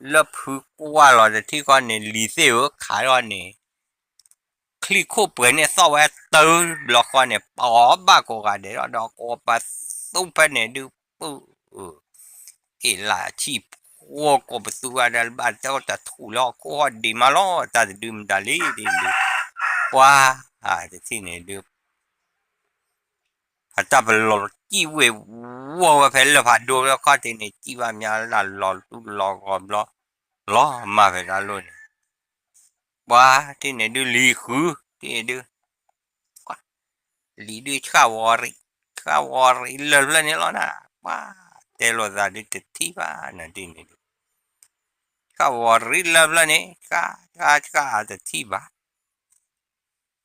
လၢဖုကွၢ်လီၤတထံၣ်ဃီန့ၣ် လံၤသ့ၣ်ဧၢ ခးဒီးန့ၣ် ချံၣ်ခိၣ်ပှဲၤန့ၣ်သီၣ်ဝဲတၢဘျီဃီန့ၣ် ပှၤဘၣ်ကိးဂၤဒဲးဒီး ကိးပသူဖဲန့ၣ်ဒုး ပ အ့ၣ်လၢဆံၣ်ဖိ ကိးပသူဂၤဒဲး ဘၣ်တဲတၢ်ထူၣ်လၢဟီၣ်ခိၣ်ဟီၣ်ဒံးမးလီၤ တၢ်တဒုမတၤလံ ဒ်န့ၣ်ဒုး ပှၤ တထံၣ်န့ၣ်ဒုး အတၢ်ပလီၤစံၣ်ဝ့ၢ်ဝီဝဲဖဲလၢၢ်ဖးဒိၣ်လၢခီၣ်ထံးန့ၣ် စံၣ်ဘၣ်မးလၢလီၤတူၢ်လီၤဂီၤဘျီ လီၤမၢ်ဖဲတၢ်လိၣ်န့ၣ် ပှၤတထံၣ်န့ၣ်ဒုးလံၤဃု တထံၣ်န့ၣ်ဒုး လံၤဒုးဆှၣ်ဝီၤရံး ဆှၣ်ဝီၤရံးလၢာ်ဖျၢၣ်န့ၣ်လီၤနၤ ပှၤတဲလိာ်သးဒုးတထံၣ်ဘၣ်နၤတထံၣ်န့ၣ်ဒုး ဆှၣ်ဝီၤရံးလၢာ်ဖျၢၣ်န့ၣ် ဆှၣ် ဆှၣ် ဆှၣ်တထံၣ်ဘၣ်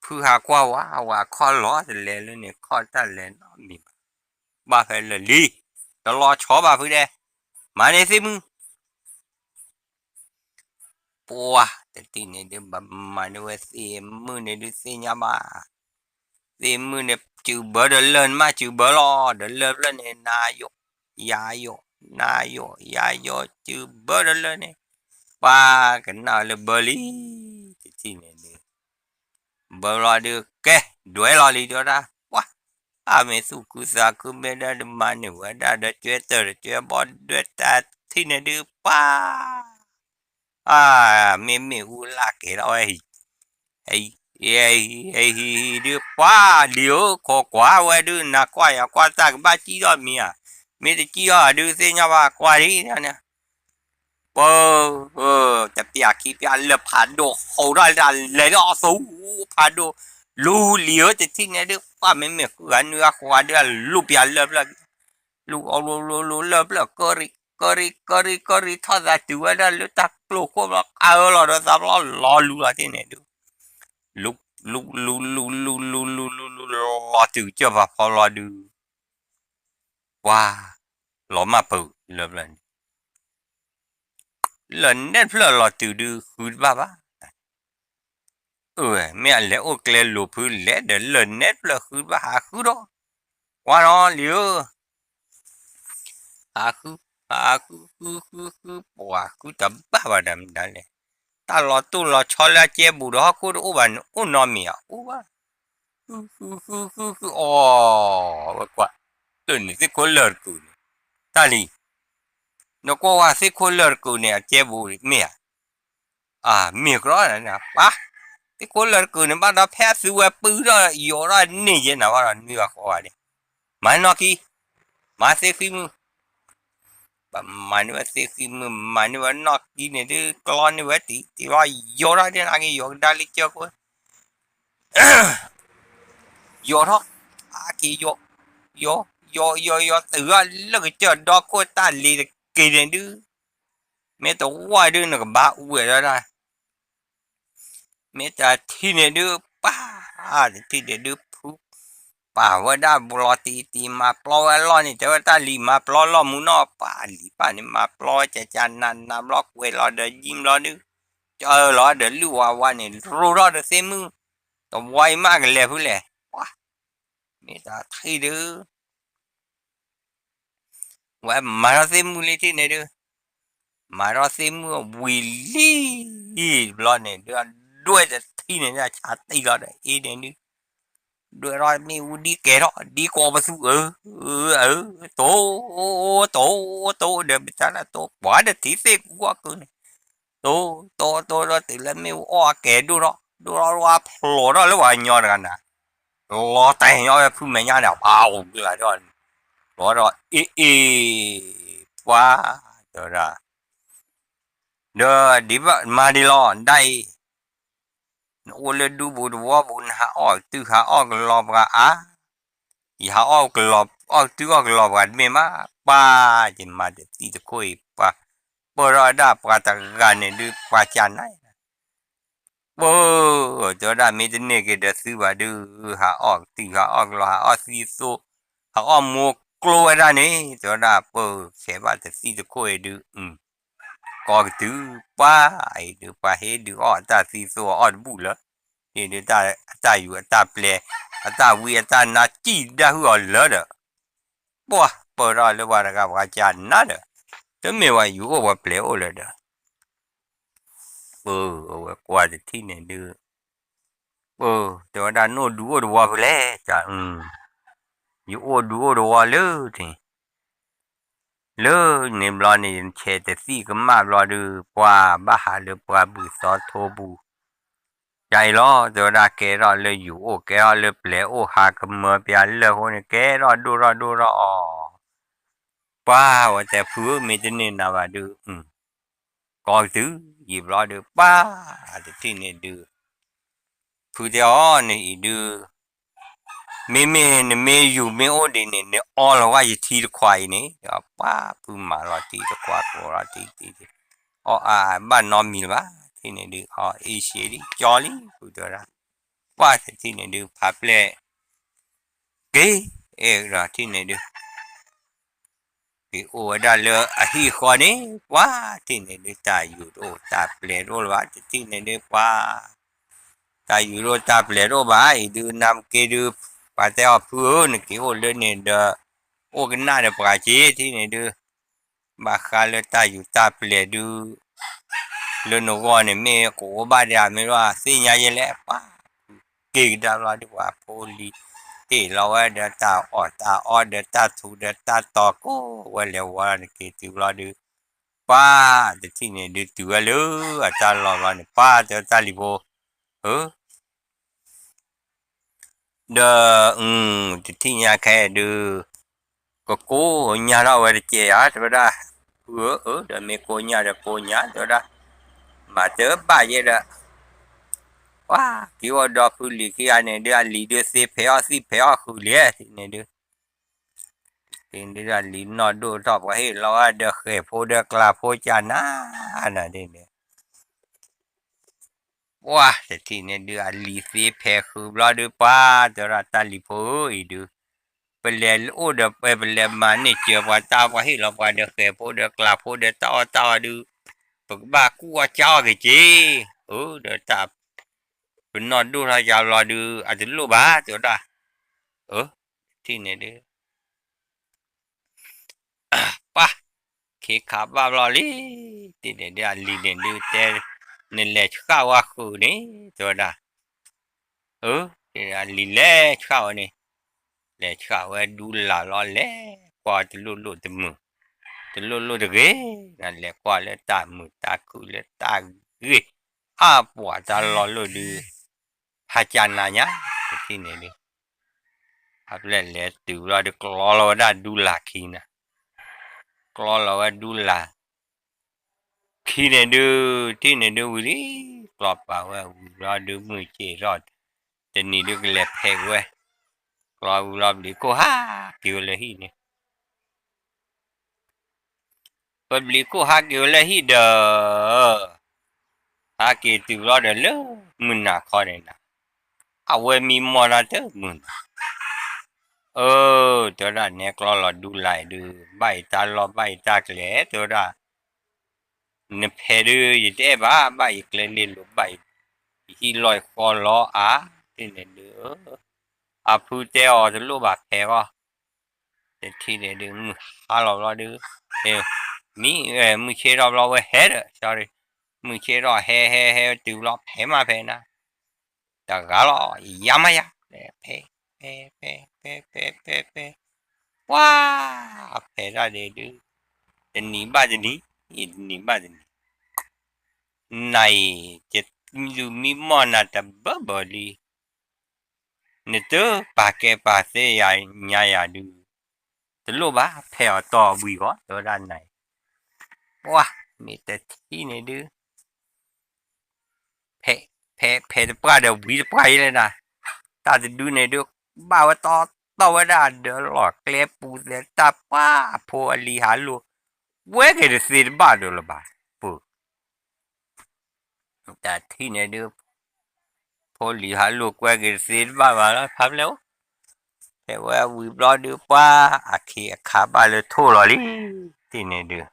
ဖုဟးကွၢ်ဝဲ ဝဲခီၣ်လီၤတလဲၤလၢန့ၣ် ခီၣ်တၢ်လဲၤနီတမံၤဘၣ် ဘၣ်ဖဲလၢာ်လံ တလီၤဆီဘၣ်ဖုဒဲး မၤန့ၢ်သ့ၣ်မုၢ် ပှၤတထံၣ်န့ၣ်ဒုး ဘၣ်မၤန့ၢ်ဝဲသ့ၣ်မုၢ်န့ၣ်ဒုးသ့ၣ်ညါဘၣ် သ့ၣ်မုၢ်န့ၣ် စုးဘၢဒီးလၢၢ်န့ၣ်မး စုးဘၢလီၤ ဒီးလၢၢ်ဖျၢၣ်န့ၣ် နၤယိာ် ယၤယိာ် နၤယိာ် ယၤယိာ် စုးဘၢဒီးလၢၢ်န့ၣ် ပှၤကနၣ်ဝဲလၢဘၢလံ, တထံၣ်န့ၣ်ဒုး ဘၢလီၤဒုး ကဲ ဒွဲလီၤလံ တဲဝဲဒၣ် ပှၤ အမ့ၢ်သူၣ်ခုသးခု မ့ၢ်ဒၣ်တမၤန့ၢ်ဝဲဒၣ်ဒီး ကၠွဲတၢ်ဒီးကၠွဲဘီဒွဲတၢ် တထံၣ်န့ၣ်ဒုး ပှၤ အါ မ့မ့ၢ်အူလၢ်ကဲၤထီၣ်ဝဲ ဟံၣ်ဟံၣ်ဒုး ပှၤလံၤဧၢ ခိးကွၢ်ဝဲဒုး နၤကွၢ်ယၤကွၢ် တၢ်ကဘၣ်စံၣ်ထီၣ်မံၤဧါ, မ့ၢ်တစံၣ်ထီၣ်ဒုး သ့ၣ်ညါဘၣ်ကွၢ်ဒ်န့ၣ်, ပၢ တပျၢ်ခံပျၢ်လၢာ် ဖးဒိၣ်ဟိးထီၣ်တၢ်လဲၤဒီးအီၤသူ ဖးဒိၣ် လူၤလံၤဧၢ တထံၣ်န့ၣ်ဒုး ပှၤမ့မ့ၢ်ဃုဂၤနွံဂၤဃိးဂၤဒုး လူၤပျၢ်လၢာ်ဖျၢၣ် လူၤအီၤလူၤလူၤလူၤလၢာ်ဖျၢၣ် ကရံး ကရံး ကရံး ကရံး ထီၣ်သးတုၤဝဲဒၣ်လၢတၢ်ကျိၤခိၣ်ဘျီ အၢလီၤဒီးသးဘျီ လီၤလူၤလီၤတ့ၢ်န့ၣ်ဒုး လူၤ လူၤ လူၤ လူၤ လူၤ လူၤ လူၤ လူၤ လီၤတုၤကစၢၢ်ဖးဖီလီၤဒုး ပှၤ လီၤမၢ်ပၢၢ်လၢာ်ဖျၢၣ်န့ၣ် လၢာ်နဲတဖျၢၣ်လီၤတုၤဒုး ဃုတဘၣ်ဘၣ် အၢ မ့ၢ်အလဲၤအိၣ်ကျဲလိာ်ဖုလဲၣ်ဒီး လၢာ်နဲတဖျၢၣ်ဃုတဘၣ် ဟးဃုဒီး ကွၢ်ဒီးလံၤဧၢ ဟးဃု ဟးဃု ဃု ဃု ဃု ဃု ပှၤဃုတဘၣ်ဘၣ်ဒီးမတၤလဲၣ်, တၢ်လီၤတိၢ်လီၤဆီလၢအကဲဘူးဒီးဟီၣ်ခိၣ်တအိၣ်ဘၣ်န့ၣ် အိၣ်နီတမံၤဧါ အိၣ်ဘၣ်, ဃု ဃု ဃု ဃု ဃု အီၤ ဝဲကွၢ် လၢာ်န့ၣ် သ့ၣ်ခိၣ်လၢာ်တကုာ်န့ၣ် တၢ်လံၤ နကွၢ်ဝဲသ့ၣ်ခိၣ်လၢာ်တကုာ်န့ၣ် အကဲဘူးမ့ၢ်ဧါ, အမ့ၢ်ကြီ ပှၤ သ့ၣ်ခိၣ်လၢာ်တကုာ်န့ၣ် ဘၣ်ဒီးဖဲအသုဝဲပုၢ်ထီၣ်ယိးထီၣ်န့ၢ်ယဲနၤဘၣ်ဒီး နွံဂၤဃိးဂၤန့ၣ် မၤနီၢ်ကံ မၤသ့ၣ်ဃံမုၢ် ပမၤန့ၢ်ဝဲသ့ၣ်ဃံမုၢ် မၤန့ၢ်ဝဲနီၢ်ကံန့ၣ်ဒုး ကျီန့ၢ်ဝဲတံၢ်တံၢ်ဘျီ ယိးထီၣ်ဒ်န့ၣ်က့ၤ ယိးကဒါလံကၢၢ်ခိၣ် ယိးထီၣ် အါက့ၤယိး ယိး ယိး ယိး ယိး တုၤထီၣ်လၢကစၢၢ်ဒီခိၣ်တၢ်လံၤတက့ၢ်န့ၣ်ဒုး မ့ၢ်တဝီဒုး နကဘၣ်အူဝဲဒၣ် မ့ၢ်တထံၣ်န့ၣ်ဒုး ပှၤ တထံၣ်န့ၣ်ဒုး ဖု ပာ်ဝဲဒၣ်ဘျီတံၢ်တံၢ် မၤပျီဝဲအလီၢ်န့ၣ် တဲဝဲတၢ်လံၤမၤပျီလီၢ်မူနီၢ် ပာ်လံၤပာ်န့ၣ် မၤပျီကကနးနးဘျီ ကွဲးလီၤဒီးယံၤဘျီဒုး ကၢလီၤဒီးလုၢ်ဝါဝါန့ၣ် ရိထီၣ်ဒီးသ့ၣ်မုၣ် တဝီအံၤမးကလဲၤဖုလဲၣ် ပှၤ မ့ၢ်တထံၣ်ဒုး ဝဲမၤထီၣ်သ့ၣ်မုၣ်လံထံၣ်န့ၣ်ဒုး မၤထီၣ်သ့ၣ်မုၣ်ဝံၤလံ ဘျီန့ၣ်ဒုး ဒွဲၣ်တထံၣ်န့ၣ် ဆါတံၢ်လီၤဒီးအ့န့ၣ်ဒုး ဒွဲၣ်ထီၣ်မ့ၣ်အူဒ်ကဲထီၣ် ဒ်ကိးပသူ အၢ အၢ တိ တိ တိ ဒီးမတၤလၢတိ ပှၤတထံၣ်သ့ၣ်ကူအီၣ်ကုန့ၣ် တိ တိ တိ ဒီးတုၤလၢမ့ၣ်အူအီၣ်အကဲဒိၣ်ထီၣ် ဒိၣ်ထီၣ်ဒိၣ်ထီၣ် ဖျိးထီၣ်လၢပှၤကညီတဂၤနၤ လီၤတဲာ်ညီဝဲဖုမဲာ်ညါန့ၣ် ပှၤအိၣ်ကျၢၤဒီး လီၤဒီး အ့ အ့ ပှၤ တဲဝဲဒၣ် ဒီးဒ်ဘၣ်မၤဒ်လီၤ ဒၣ်အံၤ နအိၣ်လၢဒူပူၤတဝီပူၤ နဟးအီၣ်တုၤဟးအီၣ်ကလီၤပှၤအါ ယဟးအီၣ်ကလီၤ အီၣ်တုၤအီၣ်ကလီၤပှၤတမ့ၢ်ဘၣ် ပှၤ ယမၤတသံၣ်တခိၣ်အံၤ ပှၤ ပၢၢ်ထီၣ်ဝဲဒၣ်ပှၤတဂၤန့ၣ်ဒုး ပှၤကနၣ် ပၢၢ် တဲဝဲဒၣ် မ့ၢ်တန့ၢ်က့ၤဒီးသုဘၣ်ဒုး ဟးအီၣ်တုၤ ဟးအီၣ်ကလီၤ ဟးအီၣ်သံၣ်သိၣ် ဟးအီၣ်မိၢ်ကျိဝဲဒၣ်န့ၣ် တဲဝဲဒၣ် ပၢၢ် ဖဲးဘၣ်တသံၣ်တခိၣ်အံၤဒုး ကီကတုၤ ပှၤအံၤဒုး ပှၤဟ့ၣ်ဒုးအီၣ်အတၢ်သံၣ်သိၣ်အီၣ်တဘူၣ်လၢ ဟ့ၣ်ဒုးအတၢ်ယူၤအတၢ်ပျဲၤ အတၢ်ဝံအတၢ်နါစံၣ်ဒၣ်ဟုၣ်အီၤလၢဒီး ပှၤပၢၢ်ထီၣ်လၢပှၤတဂၤပှၤကနၣ်ဒီး တမ့ၢ်ဝဲယူၤအိၣ်ပှၤပျဲၤအိၣ်လၢၤဒီး ပၢၢ်အဝဲကွၢ်တထံၣ်န့ၣ်ဒုး ပၢၢ် တဲဝဲဒၣ် နအိၣ်ဒူအိၣ်တဝီဖဲလဲၣ် ယအိၣ်ဒူအိၣ်တဝီလၢန့ၣ် လၢန့ၣ်ဘျီန့ၣ် ယဆဲးတသံၣ်ကမၣ်ဘျီဒုး ပှၤဘၣ်ဟးလၢပှၤဘုၣ်သီထိပူၤ ယအံၤလီၤ တဲဝဲဒၣ် ကဲထီၣ်လၢယူၤအိၣ် ကဲထီၣ်လၢပျဲၤအိၣ် ဟးကမၢပျးလၢာ်အဃိန့ၣ် ကဲထီၣ်ဒိၣ်ထီၣ်ဒိၣ်ထီၣ်အီၤ ပှၤဝဲတဲဖုဧၢ မ့ၢ်တန့ၢ်နၤဘၣ်ဒုး ကီကတုၤ ယံာ်ဘျီဒုး ပှၤတထံၣ်န့ၣ်ဒုး ဖုတဲအီၤ နအံၤဒုး မ့မ့ၢ်နမ့ၢ်ယူၤမ့ၢ်အိၣ်ဒ်န့ၣ် နအီလီၤဝဲယထံတခွးအံၤန့ၣ် ပှၤဖုမၤလီၤထံတခွး ကိးလီၤထံတခွး အီၣ်အါဘၣ်နီတမံၤလၢၤဘၣ် ထံၣ်န့ၣ်ဒုး အီၣ်အ့ၣ်ရှ့လံ ကၠီလံ ဖုတဲဝဲဒၣ် ပှၤတထံၣ်န့ၣ်ဒုး ဖးပျဲၢ် က့ၤ အဲၣ်ဒီးထံၣ်န့ၣ်ဒုး က့ၤအိၣ်ဝဲဒၣ်လၢအဟံၣ်ဃီန့ၣ် ပှၤထံၣ်န့ၣ်ဒုး တၢ်ယူၤတအိၣ် တၢ်ပျဲၤတအိၣ်လၢၤဘၣ် တထံၣ်န့ၣ်ဒုး ပှၤ တၢ်ယူၤတအိၣ်တၢ်ပျဲၤတအိၣ်ဘၣ် အံၤဒုး နမ့ၢ်က့ၤဒုး ပှၤတဲအီၤဖုဧၢ နက့ၤအိၣ်လၢန့ၣ်ဒီး အိၣ်ကနၣ်ဒီးပှၤက့ၤ ထံၣ်န့ၣ်ဒုး ဘၣ်ဃးလၢတၢ်ယူၤတၢ်ပျဲၤဒုး လၢနဂီၢ်န့ၣ်မ့ၢ်ကအိၣ်ဘၣ်ဒံးဧါ မ့ၢ်လီၤသ့ၣ်ညါယဲလဲၣ် ပှၤ က့ၤကဒါဘျီဒုး ပှၤဖိလံၤ ဟ့ၣ်လီၤဝဲဒီးတၢ်အီၣ်တၢ်အီဒီးတၢ်ထူးဒီး တၢ်တီၤကိးဝဲလဲၤဝီတက့ၤတုၤဘျီဒုး ပှၤတထံၣ်န့ၣ်ဒုး တုၤဝဲလၢအတၢ်လီၢ်ဘျီန့ၣ် ပှၤတဲတၢ်လံၤဖိ ဧၢ ဒီး တထံၣ်ညါခဲဒုး ကကိးညါထီၣ်ဝဲတကဲဧါ တဲဝဲဒၣ်, ဖုဧၢ, ဒီးမ့ၢ်ကိးညါဒီးကိးညါ တဲဝဲဒၣ်, မၤတဘၣ်ယဲဒီး, ပှၤက့ၤအိၣ်ဒီးဖုလံၤခံဂၤန့ၣ်ဒုး အလံၤဒုးသ့ဖဲးအီၣ်သံၣ်ဖဲးအီၣ်ဃုာ်လံန့ၣ်ဒုး, ဒုးအလံၤနီၢ်ဒိၣ်ထီၣ် ပှၤဟ့ၣ်လီၤဝဲဒီးဃဲၤဖိဒီးကျးဖိကနၤနၤဒ်န့ၣ် ပှၤတထံၣ်န့ၣ်ဒုး အလံၤသ့ဖဲးဃုာ်ဘျီဒုး ပှၤတဲဝဲဒၣ်တၢ်လံၤဖိဧၢအံၤဒုး, ပလဲၤအိၣ်ဒီး ပလဲၤမၤန့ၢ်စၢၤပှၤတၢ် ပှၤဟ့ၣ်လီၤပှၤဒီးဃဲၤဖိဒီးကျးဖိဒီးတၢ်အီၣ်တၢ်အီဒုး, ပကဘၣ်ကူၣ်အီၣ်ကၢ်အီၣ်က့ၤက့ၤ, အၢ ဒီးတၢ် ပနီၢ်ဒိၣ်ထီၣ်ယါဘျီဒုး အတလိၣ်ဘၣ် တဲဝဲဒၣ်, အၢ တထံၣ်န့ၣ်ဒုး ပှၤ ခ့ခးဘၣ်ဘျီလံ, တထံၣ်န့ၣ်ဒုး အလံၤန့ၣ်ဒုးတဲ, နလဲၤဆှၣ်ဝဲဃုာ်န့ၣ် တဲဝဲဒၣ်, အၢ အလံၤလဲၤဆှၣ်ဝဲန့ၣ်, လဲၤဆှၣ်ဝဲဒူလၢ်လီၤ လဲၤကွၢ်တလိၣ်လိၣ်တမုာ်, တလိၣ်လိၣ်တဂ့ၤ, နလဲၤကွၢ်လၢတၢ်မုာ်တၢ်ခုၣ်လၢတၢ်ဂ့ၢ် အါပှၤတၢ်လီၢ်လိၣ်ဒုး ဖးကၢ်နၤညါ တထံၣ်န့ၣ်ဒုး အပျဲၢ်လဲၤတုၤဘျီဒုးကျီလီၤဝဲဒၣ်ဒူလၢ်ခံနၤ, ကျီလီၤဝဲဒူလၢ်ခံန့ၣ်ဒုး တထံၣ်န့ၣ်ဒုးဝံၤလံ, ကျီပာ်ဝဲဝံၤဘျီဒုး မုၢ်ဆ့ၣ်ထီၣ်, တနံၤဒုးကလဲၤဖဲးဝဲ, ကျီဝံၤလီၤဘျံးခိၣ်ဟးက့ၤဝဲလၢဟံၣ်န့ၣ် ပဘျံးခိၣ်ဟးက့ၤဝဲလၢဟံၣ်ဒီး ဟးက့ၤတုၤဘျီဒီးလၢမုၢ်နၤခီန့ၣ်နၤ, အဝဲမံမီၢ်တၢ်တမုာ်နၤ, အၢ တဲဝဲဒၣ်နဲကျီလီၤဒူလၢ်အံၤဒုး ဘၣ်ယတၢ်လီၢ်ဘၣ်ယတၢ်ကျဲ တဲဝဲဒၣ်, နဖဲးဒုး ယတအဲၣ်ဘၣ် ဘၣ်ယကျဲလ့လိၤ ဘၣ်ယဟံၣ်လီၢ်ယဃီလီၤအါ, တထံၣ်န့ၣ်ဒုး အဖုတဲအီၤတလိၣ်ဘၣ်ဖဲးအီၤ တထံၣ်န့ၣ်ဒုး မုၢ်ဟါလီၤဘျီဒုး, မံ, မုၢ်ဆ့ၣ်ထီၣ်ဘျီဝဲဟဲဒီး sorry, မုၢ်ဆ့ၣ်ထီၣ်ဟဲဟဲဟဲတုၤဘျီဖဲးမးဖဲးနၤ, တဂၤလီၤ ယၤမးယၤ, ဖဲး, ဖဲး, ဖဲး, ဖဲး, ဖဲး, ဖဲး, ပှၤ, ဖဲးတၢ်ဒဲးဒုး, တနံၤဘၣ်တနံၤ, တနံၤဘၣ်တနံၤ, နၤအံၤ, ယလူၤမံမီၢ်နၤတဘၢဘၢလံ နတပာ်ကဲပာ်သ့ယၤညါယၤဒုး, တလိၣ်ဘၣ် ဖဲးအီၤတီၢ်ဝံၤဂီၢ် တဲဝဲဒၣ်နၤအံၤ, ပှၤ, မ့ၢ်တထံၣ်န့ၣ်ဒုး, ဖဲး, ဖဲး, ဖဲးတပှၢ်ဒီးဝံၤတပှၢ်အံၤလဲၣ်နၤ, တၢ်တဒုန့ၣ်ဒုး, ဘၣ်ဝဲတီတီဝဲဒၣ်ဒီးလီၢ်ကျဲပူၤသဲး တၢ်ပှၢ်အဖိအလံၤဟးလိာ်, ဝဲက့ၤတသ့တဘၣ်ဒီးလၢၤဘၣ်, ပၢ် တထံၣ်န့ၣ်ဒုး, ဖိလံၤဟးလိာ်ကွဲက့ၤတသ့တဘၣ်ဘၣ်လီၤ ဖးဖျဲၣ်အိၣ်, ဖဲဝဲဝံၤဘျီဒုး ပှၤ, အခ့အခါဘၣ်လၢထိၣ်လီၤလံ, တထံၣ်န့ၣ်ဒုး,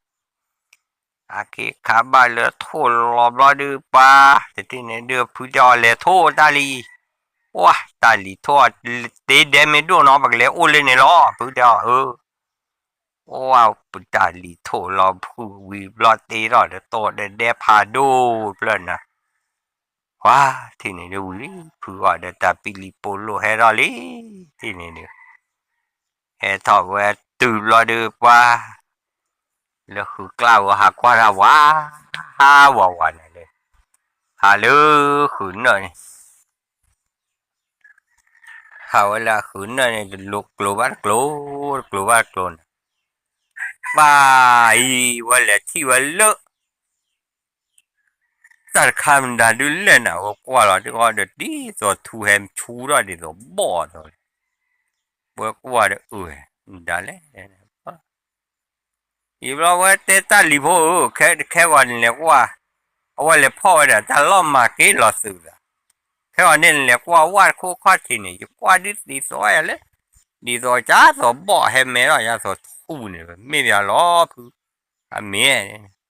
အခ့အခါဘၣ်လၢထိၣ်လီၤဘျီဒုး ပှၤ, တထံၣ်န့ၣ်ဒုး ဖုတဲအီၤလဲၤထိၣ်တၢ်လံ, ပှၤ, တၢ်လံၤထိၣ်အီၤ, တ့ဒဲမ့ၢ်ဒိၣ်နီၤ ပကလဲၤအိၣ်လၢန့ၣ်လီၤ ဖုတဲအီၤ, အၢ ပှၤ, ပတၢ်လံၤထိၣ်လီၤဖုးဝံၤဘျီတ့ထီၣ်ဒီး တိၢ်ဒီးဒဲဖးဒိၣ်ဖျၢၣ်နၤ, ပှၤ, ထံၣ်န့ၣ်ဒုးဝံၤလံ ဖုအီၤဒီးတၢ်ပံလံၤပိလိာ်ဟဲထီၣ်လံ, ထံၣ်န့ၣ်ဒုး, ဟဲထီၣ်ဝဲတုၤဘျီဒုး ပှၤ, လၢဃုာ်ကျါဝဲဟးကွၢ်တၢ်ဝါ, ဝါဝါန့ၣ်လၢ, ဟးလၢဃုာ်နၢၣ်န့ၣ် ဟးဝဲလၢအဃုာ်နၢၣ်န့ၣ် တလိၤကျိၤဘၣ်တကျိၤ, တကျိၤဘၣ်တကျိၤန့ၣ်, ပှၤအံၤဝဲလဲၤထံၣ်ဝဲလၢ တၢ်တခါမတၤဒုးလဲၣ်နၤ ဝဲကွၢ်လီၤတ့ၢ်အီၤဒီး ဒ်သိးထူဟဲဆူထီၣ်ဒ်သိးဘီၣ်အသိး, ဝဲကွၢ်ဒီးအၢ မတၤလဲၣ် ယဘျီဝဲတဲတၢ်လံၤဖိဧၢ, ခဲဂီၤန့ၣ်လဲၤကွၢ်, အဝဲလဲၤဖီၣ်ဝဲဒၣ်တၢ်လီၢ်မၤက့ၤလီၤသုးသး, ခဲဂီၤန့ၣ်လဲၤကွၢ်ဝဲတခိၣ်ခီၣ်ထံးန့ၣ် ယကွၢ်ဒုးသ့သိးယၤလၢ, ဒ်သိးကၢ်သိးဘီၣ်ဟဲမဲထီၣ်ယၤသိးထူန့ၣ် မ့ၢ်ပယၤလီၤဖု, အမ့ၢ်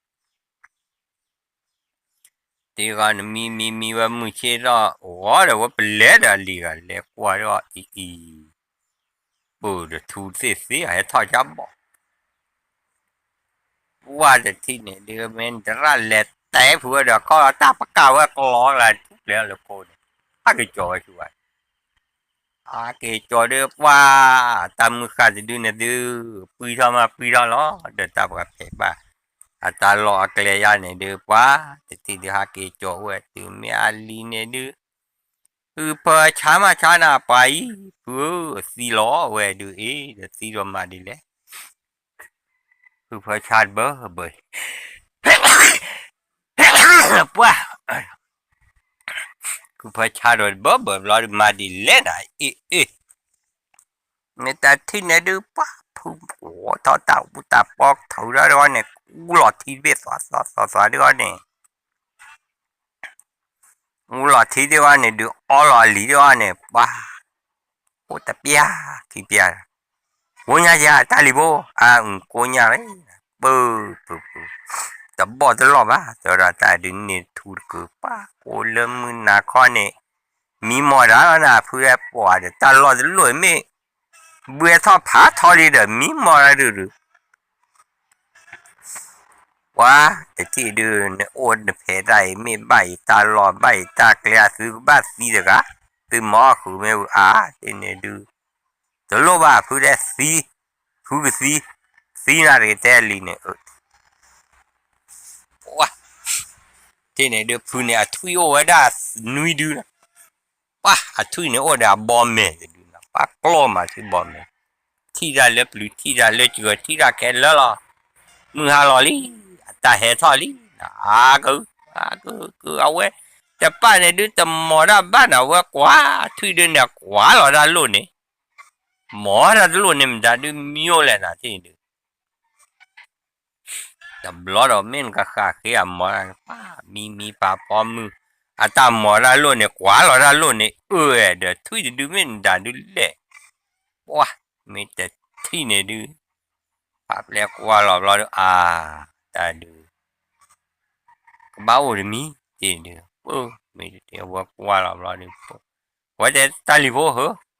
တ့ဂီၤနမံမံမံဝဲမုၢ်ဆ့ၣ်ထီၣ်ဂီၤဒီး ဝဲပလဲၤဒီးအလံၤဂၤလဲၤကွၢ်ဒီးအံၤအံၤ, ပၢၢ်တထူသ့ၣ်သ့ၣ်အဟဲထီၣ်ကၢ်ဘီၣ်, ဝါတထံၣ်န့ၣ်ဒုး မ့ၢ်နတရၣ်လဲၤ တဲဖုးဝဲဒီးခီလီၤတၢ်ပကၢ်ဝဲကျီလၢထူၣ်ကျဲလၢခိန့ၣ်, ဟးက့ၤကၠီၤဝဲဆူဝဲ ဟးက့ၤကၠီၤဒီးပှၤ, တၢ်မုၢ်ဃၢ်တဒုန့ၣ်သု, ပှံထီၣ်မးပှံထီၣ်လီၤ, ဒီးတၢ်ပှၤဖဲးဘၣ် အတၢ်လီၢ်အကျဲယါန့ၣ်ဒုး ပှၤတထံၣ်ဒုးဟးက့ၤကၠီၤဝဲတုၤမ့ၢ်အလံၤန့ၣ်ဒုး, ဟုဖၢဆါမးဆါနၤပှၤအံၤ, ဖုဧၢ, သံလီၤဝဲဒုးအ့ၣ် ဒီးသံဒီးမၤဒ်လဲၣ် ဟုဖၢဆါတဘၢဘၢ, ပှၤ, ဟုဖၢဆါဒီးတဘၢဘၢဘျီဒုးမၤဒ်လဲၣ်နၤ အ့ၣ်အ့ၣ်, မ့ၢ်တထံၣ်န့ၣ်ဒုး ပှၤဖုထီၣ်တၢ်အူတၢ်ပီထုးထီၣ်တဂီၢ်န့ၣ် အူလီၤထံတဘ့ၣ်သွးသွးသွးသွးတဂီၢ်န့ၣ် အူလီၤထံတဂီၢ်န့ၣ်ဒုး အီလီၤအလံၤတဂီၢ်န့ၣ် ပှၤ, အိၣ်တပျၢ်ခံပျၢ်, ကိးညါယၤတၢ်လံၤဖိ, အကိးညါလံ, ပၢ, ပၢ, ပၢ, တဘီၣ်တလီၢ်ဘၣ် တဲဝဲဒၣ်တၢ်ဒုးန့ၣ်ထူတကုာ် ပှၤကိးလၢမုၢ်နၤခီန့ၣ်, မံမီၢ်တၢ်လီၤနၤ ဖုလဲၤပှၤဒီးတၢ်လီၢ်တလီၢ်မ့ၢ်, ဘှဲထီၣ်ဖးထီလံဒီး မံမီၢ်တၢ်ဒုးဒုး ပှၤတထံၣ်ဒုး နအိၣ်နဖဲးတၢ်အံၤ မ့ၢ်ဘၣ်အံၤတၢ်လီၢ်ဘၣ်အံၤတၢ်ကျဲ သုကဘၣ်သံတဂၤ, သုမၤအီၣ်ဃုာ်မ့ၢ်ဝံၤအါ, တထံၣ်န့ၣ်ဒုး, တလိၣ်ဘၣ်ဖုတဲသံ, ဖုကသံ, သံနၤတဂ့ၤတဲလံန့ၣ်, တထံၣ်န့ၣ်ဒုး ဖုန့ၣ်အထွံၣ်အိၣ်ဝဲဒၣ်နွံဒုလီၤ ပှၤအထွံၣ်န့ၣ်အိၣ်ဒီးအဘီမဲာ်တဒုနီၤ, ပှၤကျီမးထွံၣ်ဘီမဲာ်, ထံၣ်တၢ်လၢပျုၤ ထံၣ်တၢ်လၢစှၤ ထံၣ်တၢ်ခဲလၢာ်လီၤ, မုၢ်ဟါလီၤလံ, အတၢ်ဟဲထီၣ်လံ, အါက, အါက, က, အဝဲ, တပၣ်န့ၣ်ဒုးတမီၤတၢ်ဘၣ်နီၤ အဝဲကွၢ်ထွံၣ်ဒုးန့ၣ် ကွၢ်လီၤတၢ်လိၣ်န့ၣ်, မီၤတၢ်တလိၣ်န့ၣ် မတၤဒုးမံအိၣ်လဲၣ်နၤ တထံၣ်န့ၣ်ဒုး တဘျီဒီးမ့ၢ်နကဃၣ်ဃ့အမီၤတၢ်န့ၣ် ပှၤမံမံပာ်ဖီမုၢ်, အတၢ်မီၤတၢ်လိၣ်န့ၣ် ကွၢ်လီၤတၢ်လိၣ်န့ၣ် အၢဒီးထွံၣ်တဒုမ့ၢ်နတၤဒုးလဲၣ်, ပှၤ, မ့ၢ်တထံၣ်န့ၣ်ဒုး, ဖးပျဲကွၢ်လီၤဘျီဒီး အါ, တၢ်ဒုး ကဘၣ်အိၣ်တမံၤ, တထံၣ်န့ၣ်ဒုး, မ့ၢ်တထံၣ်အဝဲကွၢ်လီၤဘျီဒီး, ဝဲတဲတၢ်လံၤဖိဧၢ,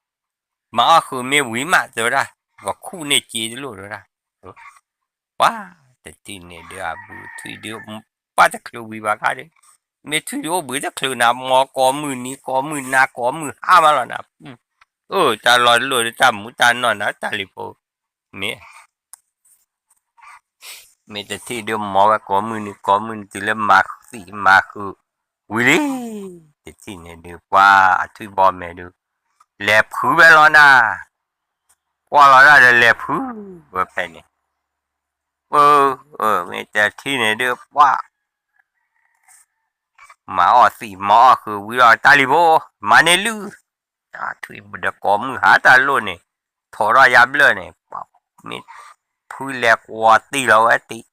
မၤအီၣ်ဃုာ်မ့ၢ်ဝံၤမး တဲဝဲဒၣ်, ပခူၣ်န့ၢ်စ့တလိၣ်တဲဝဲဒၣ်, ပှၤ, တထံၣ်န့ၣ်ဒုးအဘုထွံၣ်ဒုး, ပှၤတချုးဝံၤဘၣ်ခါဒီး, မ့ၢ်ထွံၣ်ဒုးအိၣ်ဘှံးတချုးနၤ မီၤကိးမုၢ်နံၤကိးမုၢ်နၤကိးမုၢ်ဟါမးလီၤနၤ, အၢ တၢ်လီၢ်တလိၣ်ဒီးတၢ်မူတၢ်နီၢ်နၤ တၢ်လံၤဖိ, မ့ၢ် မ့ၢ်တထံၣ်ဒုးမီၤဝဲကိးမုၢ်နံၤကိးမုၢ်နံၤတုၤလၢမၤသံၣ်မၤဃုာ်ဝံၤလံ, တထံၣ်န့ၣ်ဒုး ပှၤအထွံၣ်ဘီမဲာ်ဒုး, လဲၤဖုးဝဲလီၤနၤ, ကွၢ်လီၤဒၣ်ဒီးလဲၤဖုးဝဲဖဲန့ၣ်, ပၢ, မ့ၢ်တထံၣ်န့ၣ်ဒုး ပှၤ မၤအီၣ်သံၣ်မၤအီၣ်ဃုာ်ဝံၤဒီးတၢ်လံၤဖိ, မၤန့ၢ်လုၢ်, ထွံၣ်ဒီးကိးမုၢ်ဟါတၢ်လိၣ်န့ၣ်, ထိးထီၣ်ယါဘျၢၣ်န့ၣ်, မ့ၢ်ဖုလဲၤကွီၤတံၢ်လီၤဝဲတံၢ်,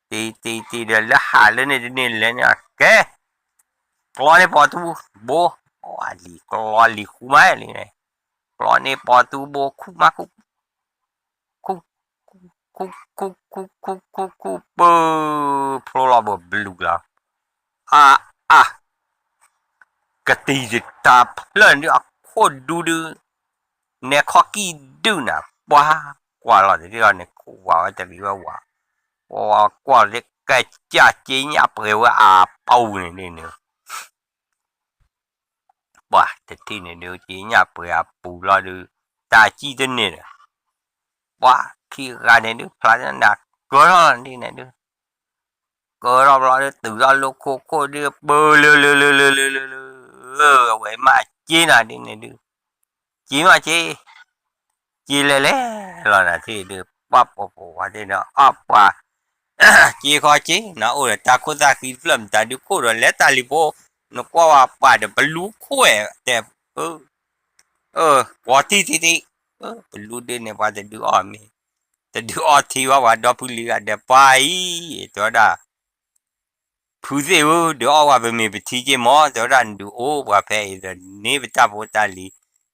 တံၢ်တံၢ်တံၢ်ဒီးလၢဟးလၢန့ၣ်တန့ၢ်လဲၤန့ၣ်ကဲ, ကျီန့ၢ်ပီၤတူဘိ, လံၤကျီလံၤဃူမးလံန့ၣ်, ကျီန့ၢ်ပီၤတူဘိခူၣ်မးခူၣ် ခူၣ်, ခူၣ်, ခူၣ်, ခူၣ်, ခူၣ်, ခူၣ်, ခူၣ်, ပၢ, ဖျိလီၤဘၣ်ဘလူးလီၤ, အါ, အါ, ကတံၤတတၢ်ဖျၢၣ်ဒုးအခိၣ်ဒူဒုး, နဲခီၣ်ကံၣ်ဒုးနၤ, ပှၤ, ကွၢ်လီၤတထံၣ်လီၤန့ၣ် ခိၣ်ဝါဝဲတဂ့ၤဝဲဝါ, ပှၤကွၢ်လၢကစၢ်က့ညၣ်ပှဲၤဝဲအပူၤန့ၣ်န့ၣ် ပှၤတထံၣ်န့ၣ်ဒုး က့ညၣ်ပှဲၤအပူၤလီၤဒုး တၢ်စံၣ်တန့ၢ်ဒီး ပှၤခံဂၤန့ၣ်ဒုး ဖျါနၤကၢထီၣ်ဒ်န့ၣ်ဒုး ကၢထီၣ်ဘျီဒုး တုၤထီၣ်လၢခိခိၣ်ဒုး ပၢလၢလၢလၢလၢလၢလၢ အဝဲမ့ၢ်က့နၤဒ်န့ၣ်ဒုး က့မ့ၢ်က့ က့လဲၤလဲၤလီၤနၤထံၣ်ဒုး ပှၤပိာ်ပိာ်ဝဲသ့ၣ်ဒီး အပှၤ က့ခီက့ နအိၣ်ဒီးတၢ်ခိၣ်သၣ်ဃံတဖျၢၣ် မတၤဒုးခိၣ်ဒီးလဲၤတၢ်လံၤဖိ နကွၢ်ဝဲပှၤဒီးပလူခိၣ်ဝဲ တဲ အၢ ကွီၤတံၢ်တံၢ်တံၢ် ပလူဒုးန့ၣ် ပှၤတဒုးအီၣ်မ့ၤ တဒုးအီၣ်ထံဘၣ် ပှၤဒီဖုလံၤဂၤဒီးပှၤအံၤ တဲဝဲဒၣ် ဖုသ့ၣ်ဧၢ ဒုးအီၣ်ဝဲပမ့ၤပထံက့မီၤ တဲဝဲဒၣ် နဒုးအိၣ်ပှၤဖဲအံၤဒီး န့ၢ်ပတၢ်ဖိတၢ်လံၤ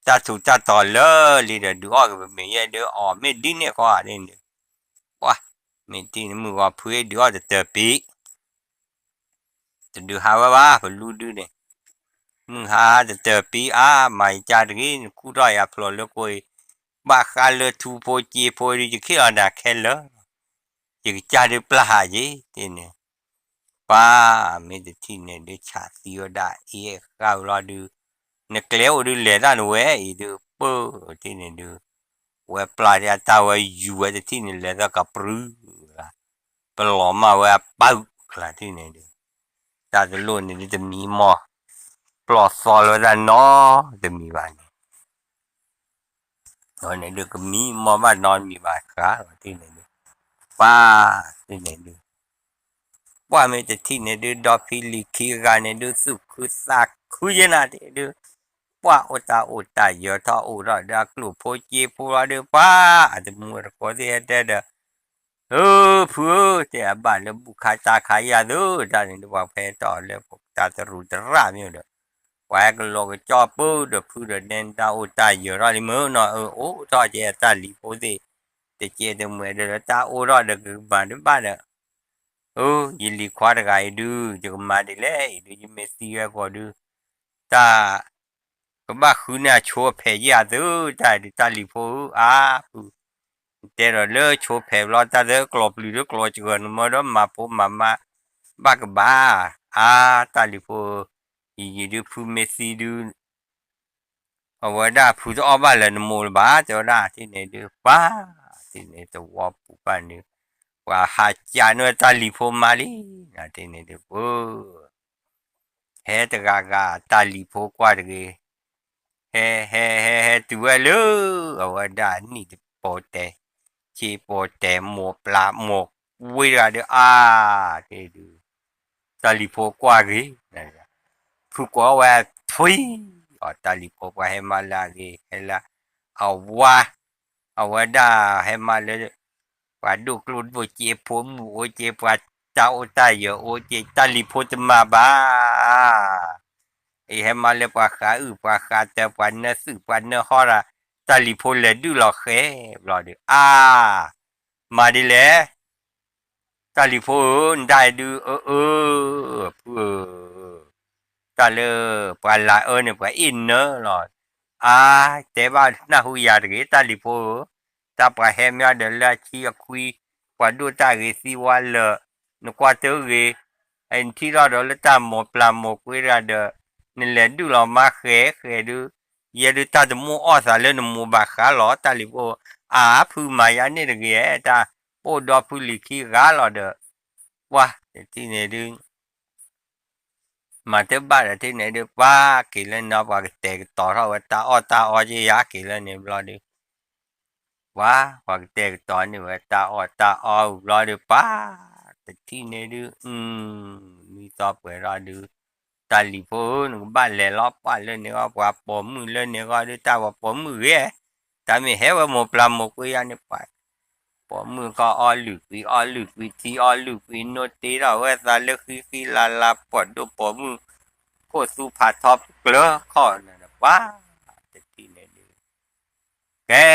တၢ်ထူးတၢ်တီၤလၢာ်လံဒီး ဒုးအီၣ်က့ၤပမ့ၤယဲဒုး အီၣ်မ့ၢ်ဒ်န့ၣ်ဃီဧါန့ၣ် ပှၤ မ့ၢ်တံၢ်န့ၣ် မုၢ်ဂီၤဖုဒုးအီၣ်တတၢၤပံၤ တဒုးဟးဝဲဘၣ် ပလူဒုးန့ၣ် မုၢ်ဟါတတၢၤပံၤအါ မၤယကါတဂ့ၤ နခူၣ်ထီၣ်ယၤဖျိးလၢကိၣ်အံၤ ဘၣ်ဃးလၢထူဖိက့ဖိဒုး ယခ့ၣ်လီၤနၤခဲလၢာ် ယကစၢ်ဒုးပျၢ်ဟးက့ၤ တ့ၢ်န့ၣ် ပၢ် မ့ၢ်တထံၣ်န့ၣ်ဒုး ဆးသံဝဲဒၣ်အ့ၣ်ဃာ်ဝဲလီၤဒုး, နကျဲအိၣ်ဒုးလဲၤတၢ်နဝဲအံၤဒုး ပၢ်တထံၣ်န့ၣ်ဒုး, ဝဲပျၢ်တၢ်တၢ်ဝဲယူၤဝဲတထံၣ်န့ၣ် လဲၤသီကပြုၢ်လၢ်, ပလီၤမၢ်ဝဲအပၢ်လၢ်ထံၣ်န့ၣ်ဒုး, တၢ်တလိၣ်န့ၣ်ဒုးတမံၤမီၢ်, ပျီၢ်သီလၢတၢ်နီတမံၤဘၣ်န့ၣ် န့ၣ်ဒုးကမံမီၢ်ဘၣ်နီတမံၤဘၣ်ဃးလီၤတထံၣ်န့ၣ်ဒုး, ပၢ်တထံၣ်န့ၣ်ဒုး, ပှၢ်မ့ၢ်တထံၣ်န့ၣ်ဒုး ဒီဖံလံၤခံဂၤန့ၣ်ဒုး သူၣ်ခုသးခုယဲနၤတဒုး, ပှၢ်အိၣ်တၢ်အိၣ်တၢ်ယၢၤထီၣ်အိၣ်ထီၣ်ဒီးအကျိၣ်ဖိစ့ဖိလီၤဒုး ပှၢ် အတမူအတကိးသ့ၣ်ဟဲတဲဒီး ဧၢ ဖုဧၢ တဲအဘၣ်လၢဘူၣ်ခါတၢ်ခါယၤသု တၢ်န့ၣ်ဒုး ပှၤဖဲထီၣ်လၢတၢ်တရူးတရၣ်မ့ၢ်ဒီး, ပှၤဟဲကလီၤကကၠီပၢဒီးဖုဒီးနဲတၢ်အိၣ်တၢ်ယၢၤထီၣ်လံမ့ၢ်နီၤ အၢ အိၣ်ထီၣ်ကဲတၢ်လံၤဖိသ့ၣ်, တကဲတမုာ်ဒီးတၢ်အိၣ်ထီၣ်ဒီးကမၤတဘၣ်ဒီး, အၢ ယလံၤခွါတဂၤအံၤဒုး ယကမၤဒ်လဲၣ်အံၤဒုး ယမ့ၢ်သံဝဲကီးဒုး, တၢ် ကဘၣ်ဃုန့ၢ်အဆိအဖဲးယဲၢ်အသု တၢ်ဒုးတၢ်လံၤဖိဧၢ အါ ဖု တဲဒီးလၢဆိဖဲးဘျီ တၢ်သၢကျီၤပျုၤဒုးကျီၤစှၢၤနမၢဒီးမၤဖိမၤမါ ဘၣ်ကဘၣ်, အါ တၢ်လံၤဖိဧၢ, ယံာ်ယံာ်ဒုးဖုမ့ၢ်သံဒုး, အဝဲဒၣ်ဖုတအီၣ်ဘၣ်လၢနမိၢ်လၢၤဘၣ် တဲဝဲဒၣ် တထံၣ်န့ၣ်ဒုး ပၢ် တထံၣ်န့ၣ်သဝီပူၤဘၣ်န့ၣ်, ပှၤဟးကးန့ၢ်ဝဲတၢ်လံၤဖိမါလံ, တထံၣ်န့ၣ်ဒုး ပၢ် ဟဲတဂၤဂၤ တၢ်လံၤဖိကွၢ်တဂ့ၤ, ဟဲ ဟဲ ဟဲ ဟဲတုၤဝဲလၢ အဝဲဒၣ်နံၣ်တပိၤတဲာ်, ဆံပိၤတဲာ် မိၢ်ပျၢ်မိၢ်ဝ့တဂၤဒီး အါ တ့ၢ်ဒုး, တၢ်လံၤဖိကွၢ်ဂ့ၤ, ဖုကွၢ်ဝဲထွံ, အတၢ်လံၤဖိပှၤဟဲမၤလၢအဂ့ၤ ဟဲလၢအဝါ အဝဲဒၣ်ဟဲမၤလၢ ပှၤဒိၣ်ကျိၣ်ဒိၣ်စ့ဖိမုၣ်အိၣ်က့ ပှၤတၢ်အိၣ်တၢ်ယၢၤအိၣ်က့ တၢ်လံၤဖိတမၤဘၣ်, အံၤဟဲမၤလၢပှၤဃးအုၣ်ပှၤဃးတၢ် ပှၤနၢသုၣ်ပှၤနၢဟီရၤ, တၢ်လံၤဖိလဲၤဒုးလီၤဃဲၤဘျီဒီး အါ မၤဒ်လဲၣ် တၢ်လံၤဖိဧၢ နတၢ်ဒုး အၢ အၢ ဖုဧၢ, တၢ်လၢပှၤလၤအၢန့ၣ် ပှၤအ့ၣ်နၢလီၤ, အါ တဲဘၣ်နၢ်ဟူယၤတဂ့ၤ တၢ်လံၤဖိဧၢ, တၢ်ပှၤဟဲမၤဒီးလၢအဆံအခွံ, ပှၤဒိၣ်တၢ်ဂ့ၤသံဝါလၢာ်, နကွၢ်တဂ့ၤ, နထံၣ်ထီၣ်ဒီးလၢတၢ်မိၢ်ပျၢ်မိၢ်ကွ့တဂၤဒီး, နလဲၤဒုးလီၤမါဃဲၤဃဲၤဒုး, ယဲဒုးတၢ်တမိၣ်အီၣ်သးလၢနမိၢ်ဘၣ်ဃးလီၤ တၢ်လံၤဖိဧၢ, အါ ဖုမၤယါန့ၣ်တဂ့ၤ တၢ်အိၣ်ဒီဖုလံၤခံဂၤလီၤဒီး, ပှၤတထံၣ်န့ၣ်ဒုး မၤတဘၣ်ဒီးထံၣ်န့ၣ်ဒုး ပှၤက့ၤလၢန့ၣ် ပှၤကတဲာ်ကတီၤထီၣ်ဝဲတၢ်အီၣ်တၢ်အီက့ယါက့ၤလၢန့ၣ်ဘျီဒုး, ပှၤ ပှၤကတဲာ်ကတီၤန့ၢ်ဝဲတၢ်အီၣ်တၢ်အီဘျီဒုး ပှၤတထံၣ်န့ၣ်ဒုး နွံသီပှဲၤထီၣ်ဒုး, တၢ်လံၤဖိဧၢ နကဘၣ်လဲၤလီၤ ပှၤလၢန့ၣ်ဂီၢ် ပှၤပိာ်မုၣ်လၢန့ၣ်ဂီၢ်ဒုး တၢ်ပှၤပိာ်မုၣ်ဂ့ၤ, တၢ်မ့ၢ်ဟဲဝဲမိၢ်ပျၢ်မိၢ်ကွ့ယါန့ၣ် ပှၤ ပိာ်မုၣ်ခီအီလုၢ်ကွံာ် အီလုၢ်ကွံာ်ထံ အီလုၢ်ကွံာ်နိတ့ထီၣ်ဝဲသးလၢဃံဃံလၤလၤ ပိာ်ဒိၣ်ပိာ်မုၣ် ခိၣ်သူဖးထီပကျၢၤခီၣ်နၤဒီး ပှၤတထံၣ်န့ၣ်ဒုး ကဲ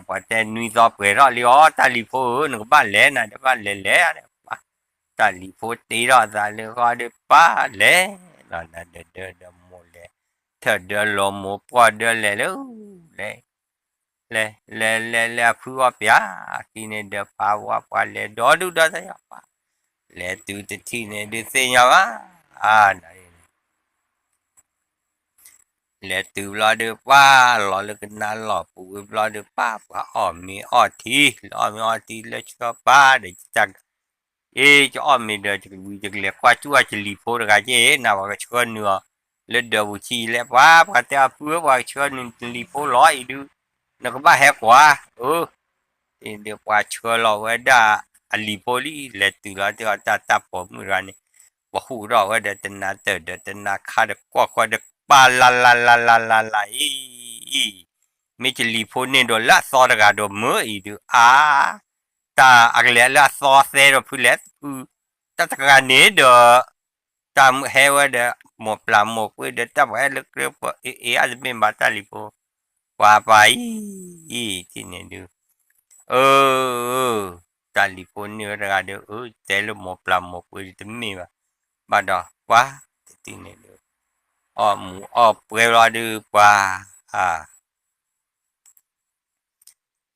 ပှၤတဲနွံသီပှဲၤထီၣ်လံအီၤ တၢ်လံၤဖိဧၢ နကဘၣ်လဲၤနၤဒီး ဘၣ်လဲၤလဲၤ တၢ်လံၤဖိတ့ထီၣ်သးလၢဃီဒီး ပၢ်လဲၤလီၤနၤဒီး ဒီးမိၢ်လဲၤ ထၢၣ်ဒီးလီၤမိၢ်ပှီၢ်ဒီးလဲၤလၢ လဲၤ လဲၤ လဲၤ လဲၤ လဲၤအဖုအီၣ်ပၠး ခံန့ၣ်ဒီးဖးဝါပှၤလဲၤဒီဒူၣ်ဒီတၢ်ယီၤပၢ် လဲၤတုၤတထံၣ်န့ၣ်ဒုးသ့ၣ်ညါဘၣ် အါ နၤ လဲၤတုၤဘျီဒုး ပှၤလီၤလၢကနါလီၢ်ပူၤဝံၤဘျီဒုး ပၢ်ပှၤအီၣ်မ့ၤအီထံ လၢအီၣ်မ့ၤအီထံလၢဆှၢပၢ်ဒီး ယတၢ် အ့ ယအီၣ်မ့ၤဒီး ယကလဲၤကွၢ်စူၣ်အီၤ ယလံၤဖိတဂၤက့ နၤပှၤကဆှၢနုာ်အီၤ လၢဒၢးပူၤဆံးလဲၣ် ပှၤ ပှၤတဲအဖုဧၢ ပှၤကဆှၢနုာ်နလံၤဖိလီၤအံၤဒုး နကဘၣ်ဟဲကွၢ် အၢ အ့ဒီးပှၤဆှၢလီၤဝဲဒၣ်အလံၤဖိလံ လဲၤတုၤလီၤတ့ၢ်အီၤတၢ်တၢ်ပိာ်မုၣ်တဂၤန့ၣ် ပှၤဟူးထီၣ်ဝဲဒီးတနၤတၢၢ်ဒီးတနၤခါဒီးကွၢ်ဃီဒီး ပၢ်လၢ်လၢ်လၢ်လၢ်လၢ်လၢ်အံၤ မ့ၢ်ယလံၤဖိန့ၣ်ဒီးလၢအသီတဂၤဒီးမၢအံၤဒုး အါ တၢ်အကလဲၤလၢအသီသဲဒီးဖုလဲၣ်ဖု တၢ်တဂၤန့ၣ်ဒီး တၢ်ဟဲဝဲဒီး မိၢ်ပျၢ်မိၢ်ကွ့ဒီး တၢ်ပှၤဟဲလၢကြၢးပှၤအ့ၣ်အ့ၣ်အါတမ့ၢ်ဘၣ်တၢ်လံၤဖိ ပှၤပၢ်အံၤ ထံၣ်န့ၣ်ဒုး အၢ တၢ်လံၤဖိန့ၢ်ဝဲတဂၤဒီး အၢ တဲလၢမိၢ်ပျၢ်မိၢ်ကွ့ဒုးတမ့ၢ်ဘၣ် ဘၣ်ဒီး ပှၤ တထံၣ်န့ၣ်ဒုး အီၣ်မူးအီၣ်ပွဲလီၤဒုး ပှၤ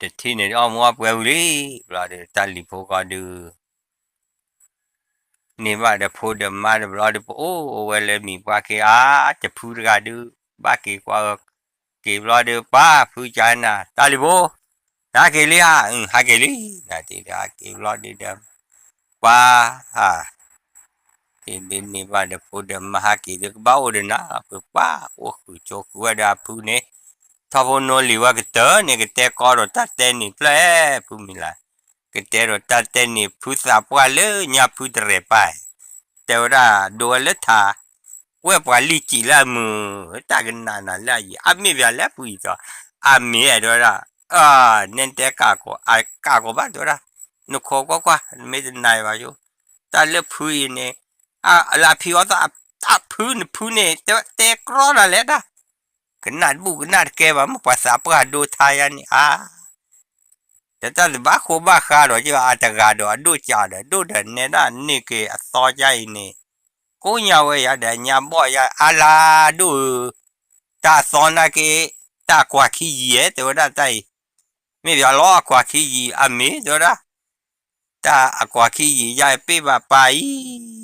တထံၣ်န့ၣ်ဒုး အီၣ်မူးအီၣ်ပွဲဝံၤလံ ဘျီဒီး တၢ်လံၤဖိဃီဒုး န့ၢ်ဘၣ်ဒီးဖိဒီးမါတဘျီဒီး ပအိၣ်ဝဲလၢမံၤပှၢ်ခ့အါ တဖုတဂၤဒုး ဘၣ်က့ၤကွၢ်အီၤ က့ၤဘျီဒီး ပၢ်ဖုကနၣ် တၢ်လံၤဖိ နဟးက့ၤလံဧါ, ဟးက့ၤလံ နတ့ၢ်ဒီး ဟးက့ၤဘျီဒီး ပၢ် ဒ်န့ၣ်ဘၣ်ဒီး ဖိဒီးမါဟးက့ၤဒီး ကဘၣ်အိၣ်ဒီးနၤ ပပၢ်အိၣ်ဃုာ်ဆိးဃုာ်ဝဲဒီးအဖုန့ၣ် ထီၣ်ဖိနီလံၤဝဲကတၢၢ်န့ၣ် ကတဲကီဒီးတၢ်တဲန့ၣ်ဖျၢၣ် ဖုမံၤလၢ် ကတဲဒီးတၢ်တဲန့ၣ် ဖုသးပှၢ်လၢညါဖုတရဲၣ်ပၢ် တဲဝဲဒၣ် ဒိဝဲလၢထး ကွဲၢ်ပှၤလံၢ်စံးလၢအမုာ် တၢ်ကနၣ်နၤလၢအယံၤ အမ့ၢ်ပၠးလၢဖုယံၤသိး အမ့ၢ်တဲဝဲဒၣ် နဲတဲကးကိး အကးကိးဘၣ်တဲဝဲဒၣ် နခိးကွၢ်ကွၢ် နမ့ၢ်တနာ်ဘၣ်ယိ တၢ်လၢဖုအံၤန့ၣ် လၢဖံအီသး တၢ်ဖုနဖုန့ၣ် တဲတဲကြီနၤလဲၣ်တၢ် ကနၣ်တဘူၣ်ကနၣ်တကဲဘၣ် မ့ၢ်ပှၤသးပှၢ်ဒိထါယါန့ၣ် အါ တၢ်တဘၣ်ဃိဘၣ်ဃါဒီး ကဘၣ်အတဂၤဒီးအဒိၣ်ကးဒီး ဒိၣ်ဒီးနဲဒၣ်န့ၢ်က့ၤအသီယါအံၤန့ၣ် ကိးညါဝဲယၤဒီးညါဘီၣ်ယါ အါလါဒိၣ်ဧၢ တၢ်အသီနာ်က့ တၢ်အကွၢ်ခံယံၤဧဲ တဲဝဲဒၣ်တၢ်အံၤ မ့ၢ်ပၠးလီၤအကွၢ်ခံယံၤ အမ့ၢ်တဲဝဲဒၣ် တၢ်အကွၢ်ခံယံၤယါအံၤ ပ့ၢ်ဘၣ်ပၢ်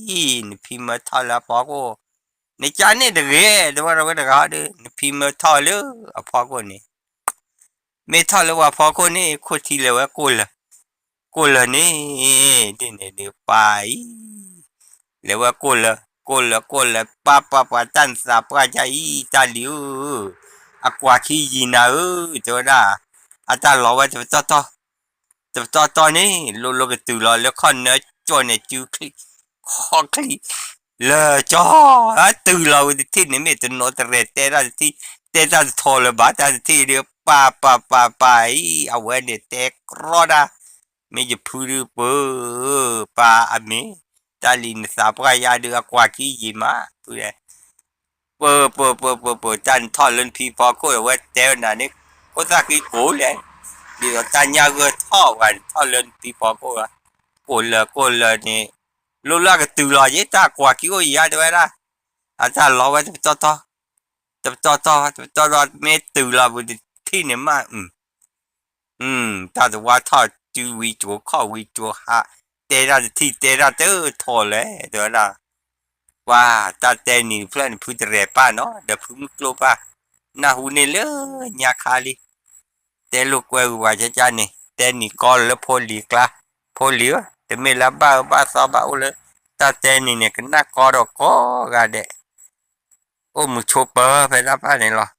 အံၤ နဖံမၢထီၣ်လၢအဖီခိၣ် နကန့ၣ်တဂ့ၤ တဲဝဲဒၣ်ဝဲတဂၤဒီး နဖံမၢထီၣ်လၢအဖီခိၣ်န့ၣ် မ့ၢ်ထီၣ်လၢပှၤဖီခိၣ်န့ၣ် ခိၣ်ထံလဲၤဝဲကိၢ်လၢာ် ကိၢ်လၢာ်န့ၣ် ဒ်န့ၣ်ဒီးပၢ်အံၤ လဲၤဝဲကိၢ်လၢာ် ကိၢ်လၢာ် ကိၢ်လၢာ် ပၢ်ပၢ်ပၢ် တၢ်နသးပှၢ်ယါအံၤ တၢ်လံၤဧၢ အကွၢ်ခံယံၤနၤဧၢ တဲဝဲဒၣ် အတၢ်လီၤဝဲတပတီၢ်တီၢ် တပတီၢ်တီၢ်န့ၣ် လိၤလိၤကတုၤလီၤလၢခီၣ်နၢကၠိၣ်န့ၣ် စုချံ ခီၣ်ချံ လၢာ်ကၠီ တုၤလီၤဝဲတထံၣ်န့ၣ် မ့ၢ်တနီၤတရဲၣ်တဲတၢ်တထံၣ် တဲတၢ်တထီၣ်လၢၤဘၣ် တၢ်တထံၣ်ဒီး ပၢ်ပၢ်ပၢ်ပၢ်အံၤ အဝဲန့ၣ်တဲကြီဒၣ် မ့ၢ်ယဖုဒုးပၢ် ပၢ်အမ့ၢ် တၢ်လံၤနသးပှၢ်ယါဒုး အကွၢ်ခံယံၤမး ဖု ပၢ်ပၢ်ပၢ်ပၢ်ပၢ် တၢ်နထီၣ်လၢနဖံဖီခိၣ် အဝဲတဲဝဲနၤန့ၣ် ခိၣ်သၣ်ဃံကိးလဲၣ် ဒ်သိးတၢ်ညၣ်ဂၢၢ်ထီၣ်ပှၤန့ၣ် ထီၣ်လၢနဖံဖီခိၣ် ကိၢ်လၢာ်ကိၢ်လၢာ်န့ၣ် လိၤလၢအကတုၤလီၤယ့ တၢ်ကွၢ်ခံအိၣ်ယံၤဧါ တဲဝဲဒၣ် အတၢ်လီၤဝဲတပတီၢ်တီၢ် တပတီၢ်တီၢ် တပတီၢ်တီၢ် မ့ၢ်တုၤလီၤပူၤတထံၣ်န့ၣ်မး တၢ်တဝါထီၣ်စုဝံၤကၠိခီၣ်ဝံၤကၠိဟး တဲတၢ်တထံၣ်တဲတၢ်တထီၣ်လဲၣ် တဲဝဲဒၣ် ပှၤတၢ်တဲနံၤတဖျၢၣ်န့ၣ် ဖုတရဲၣ်ပၢ်နီၤ ဒီးဖုမုၢ်ကျိၣ်ပၢ် နၢ်ဟူန့ၣ်လၢညါခါလံ တဲလိာ်ကွဲဝံၤပှၤကကန့ၣ် တဲနံၤကီလၢဖိလံၤကျါ ဖိလံၤဧၢ တမ့ၢ်လၢဘၣ်အၢဘၣ်သီဘၣ်အိၣ်လၢ တၢ်တဲနံၤန့ၣ် ကနၣ်ကီဒီးကိးဂၤဒဲး အိၣ်မူဆိးပၢၤဖဲတၢ်ဖၣ်န့ၣ်လီၤ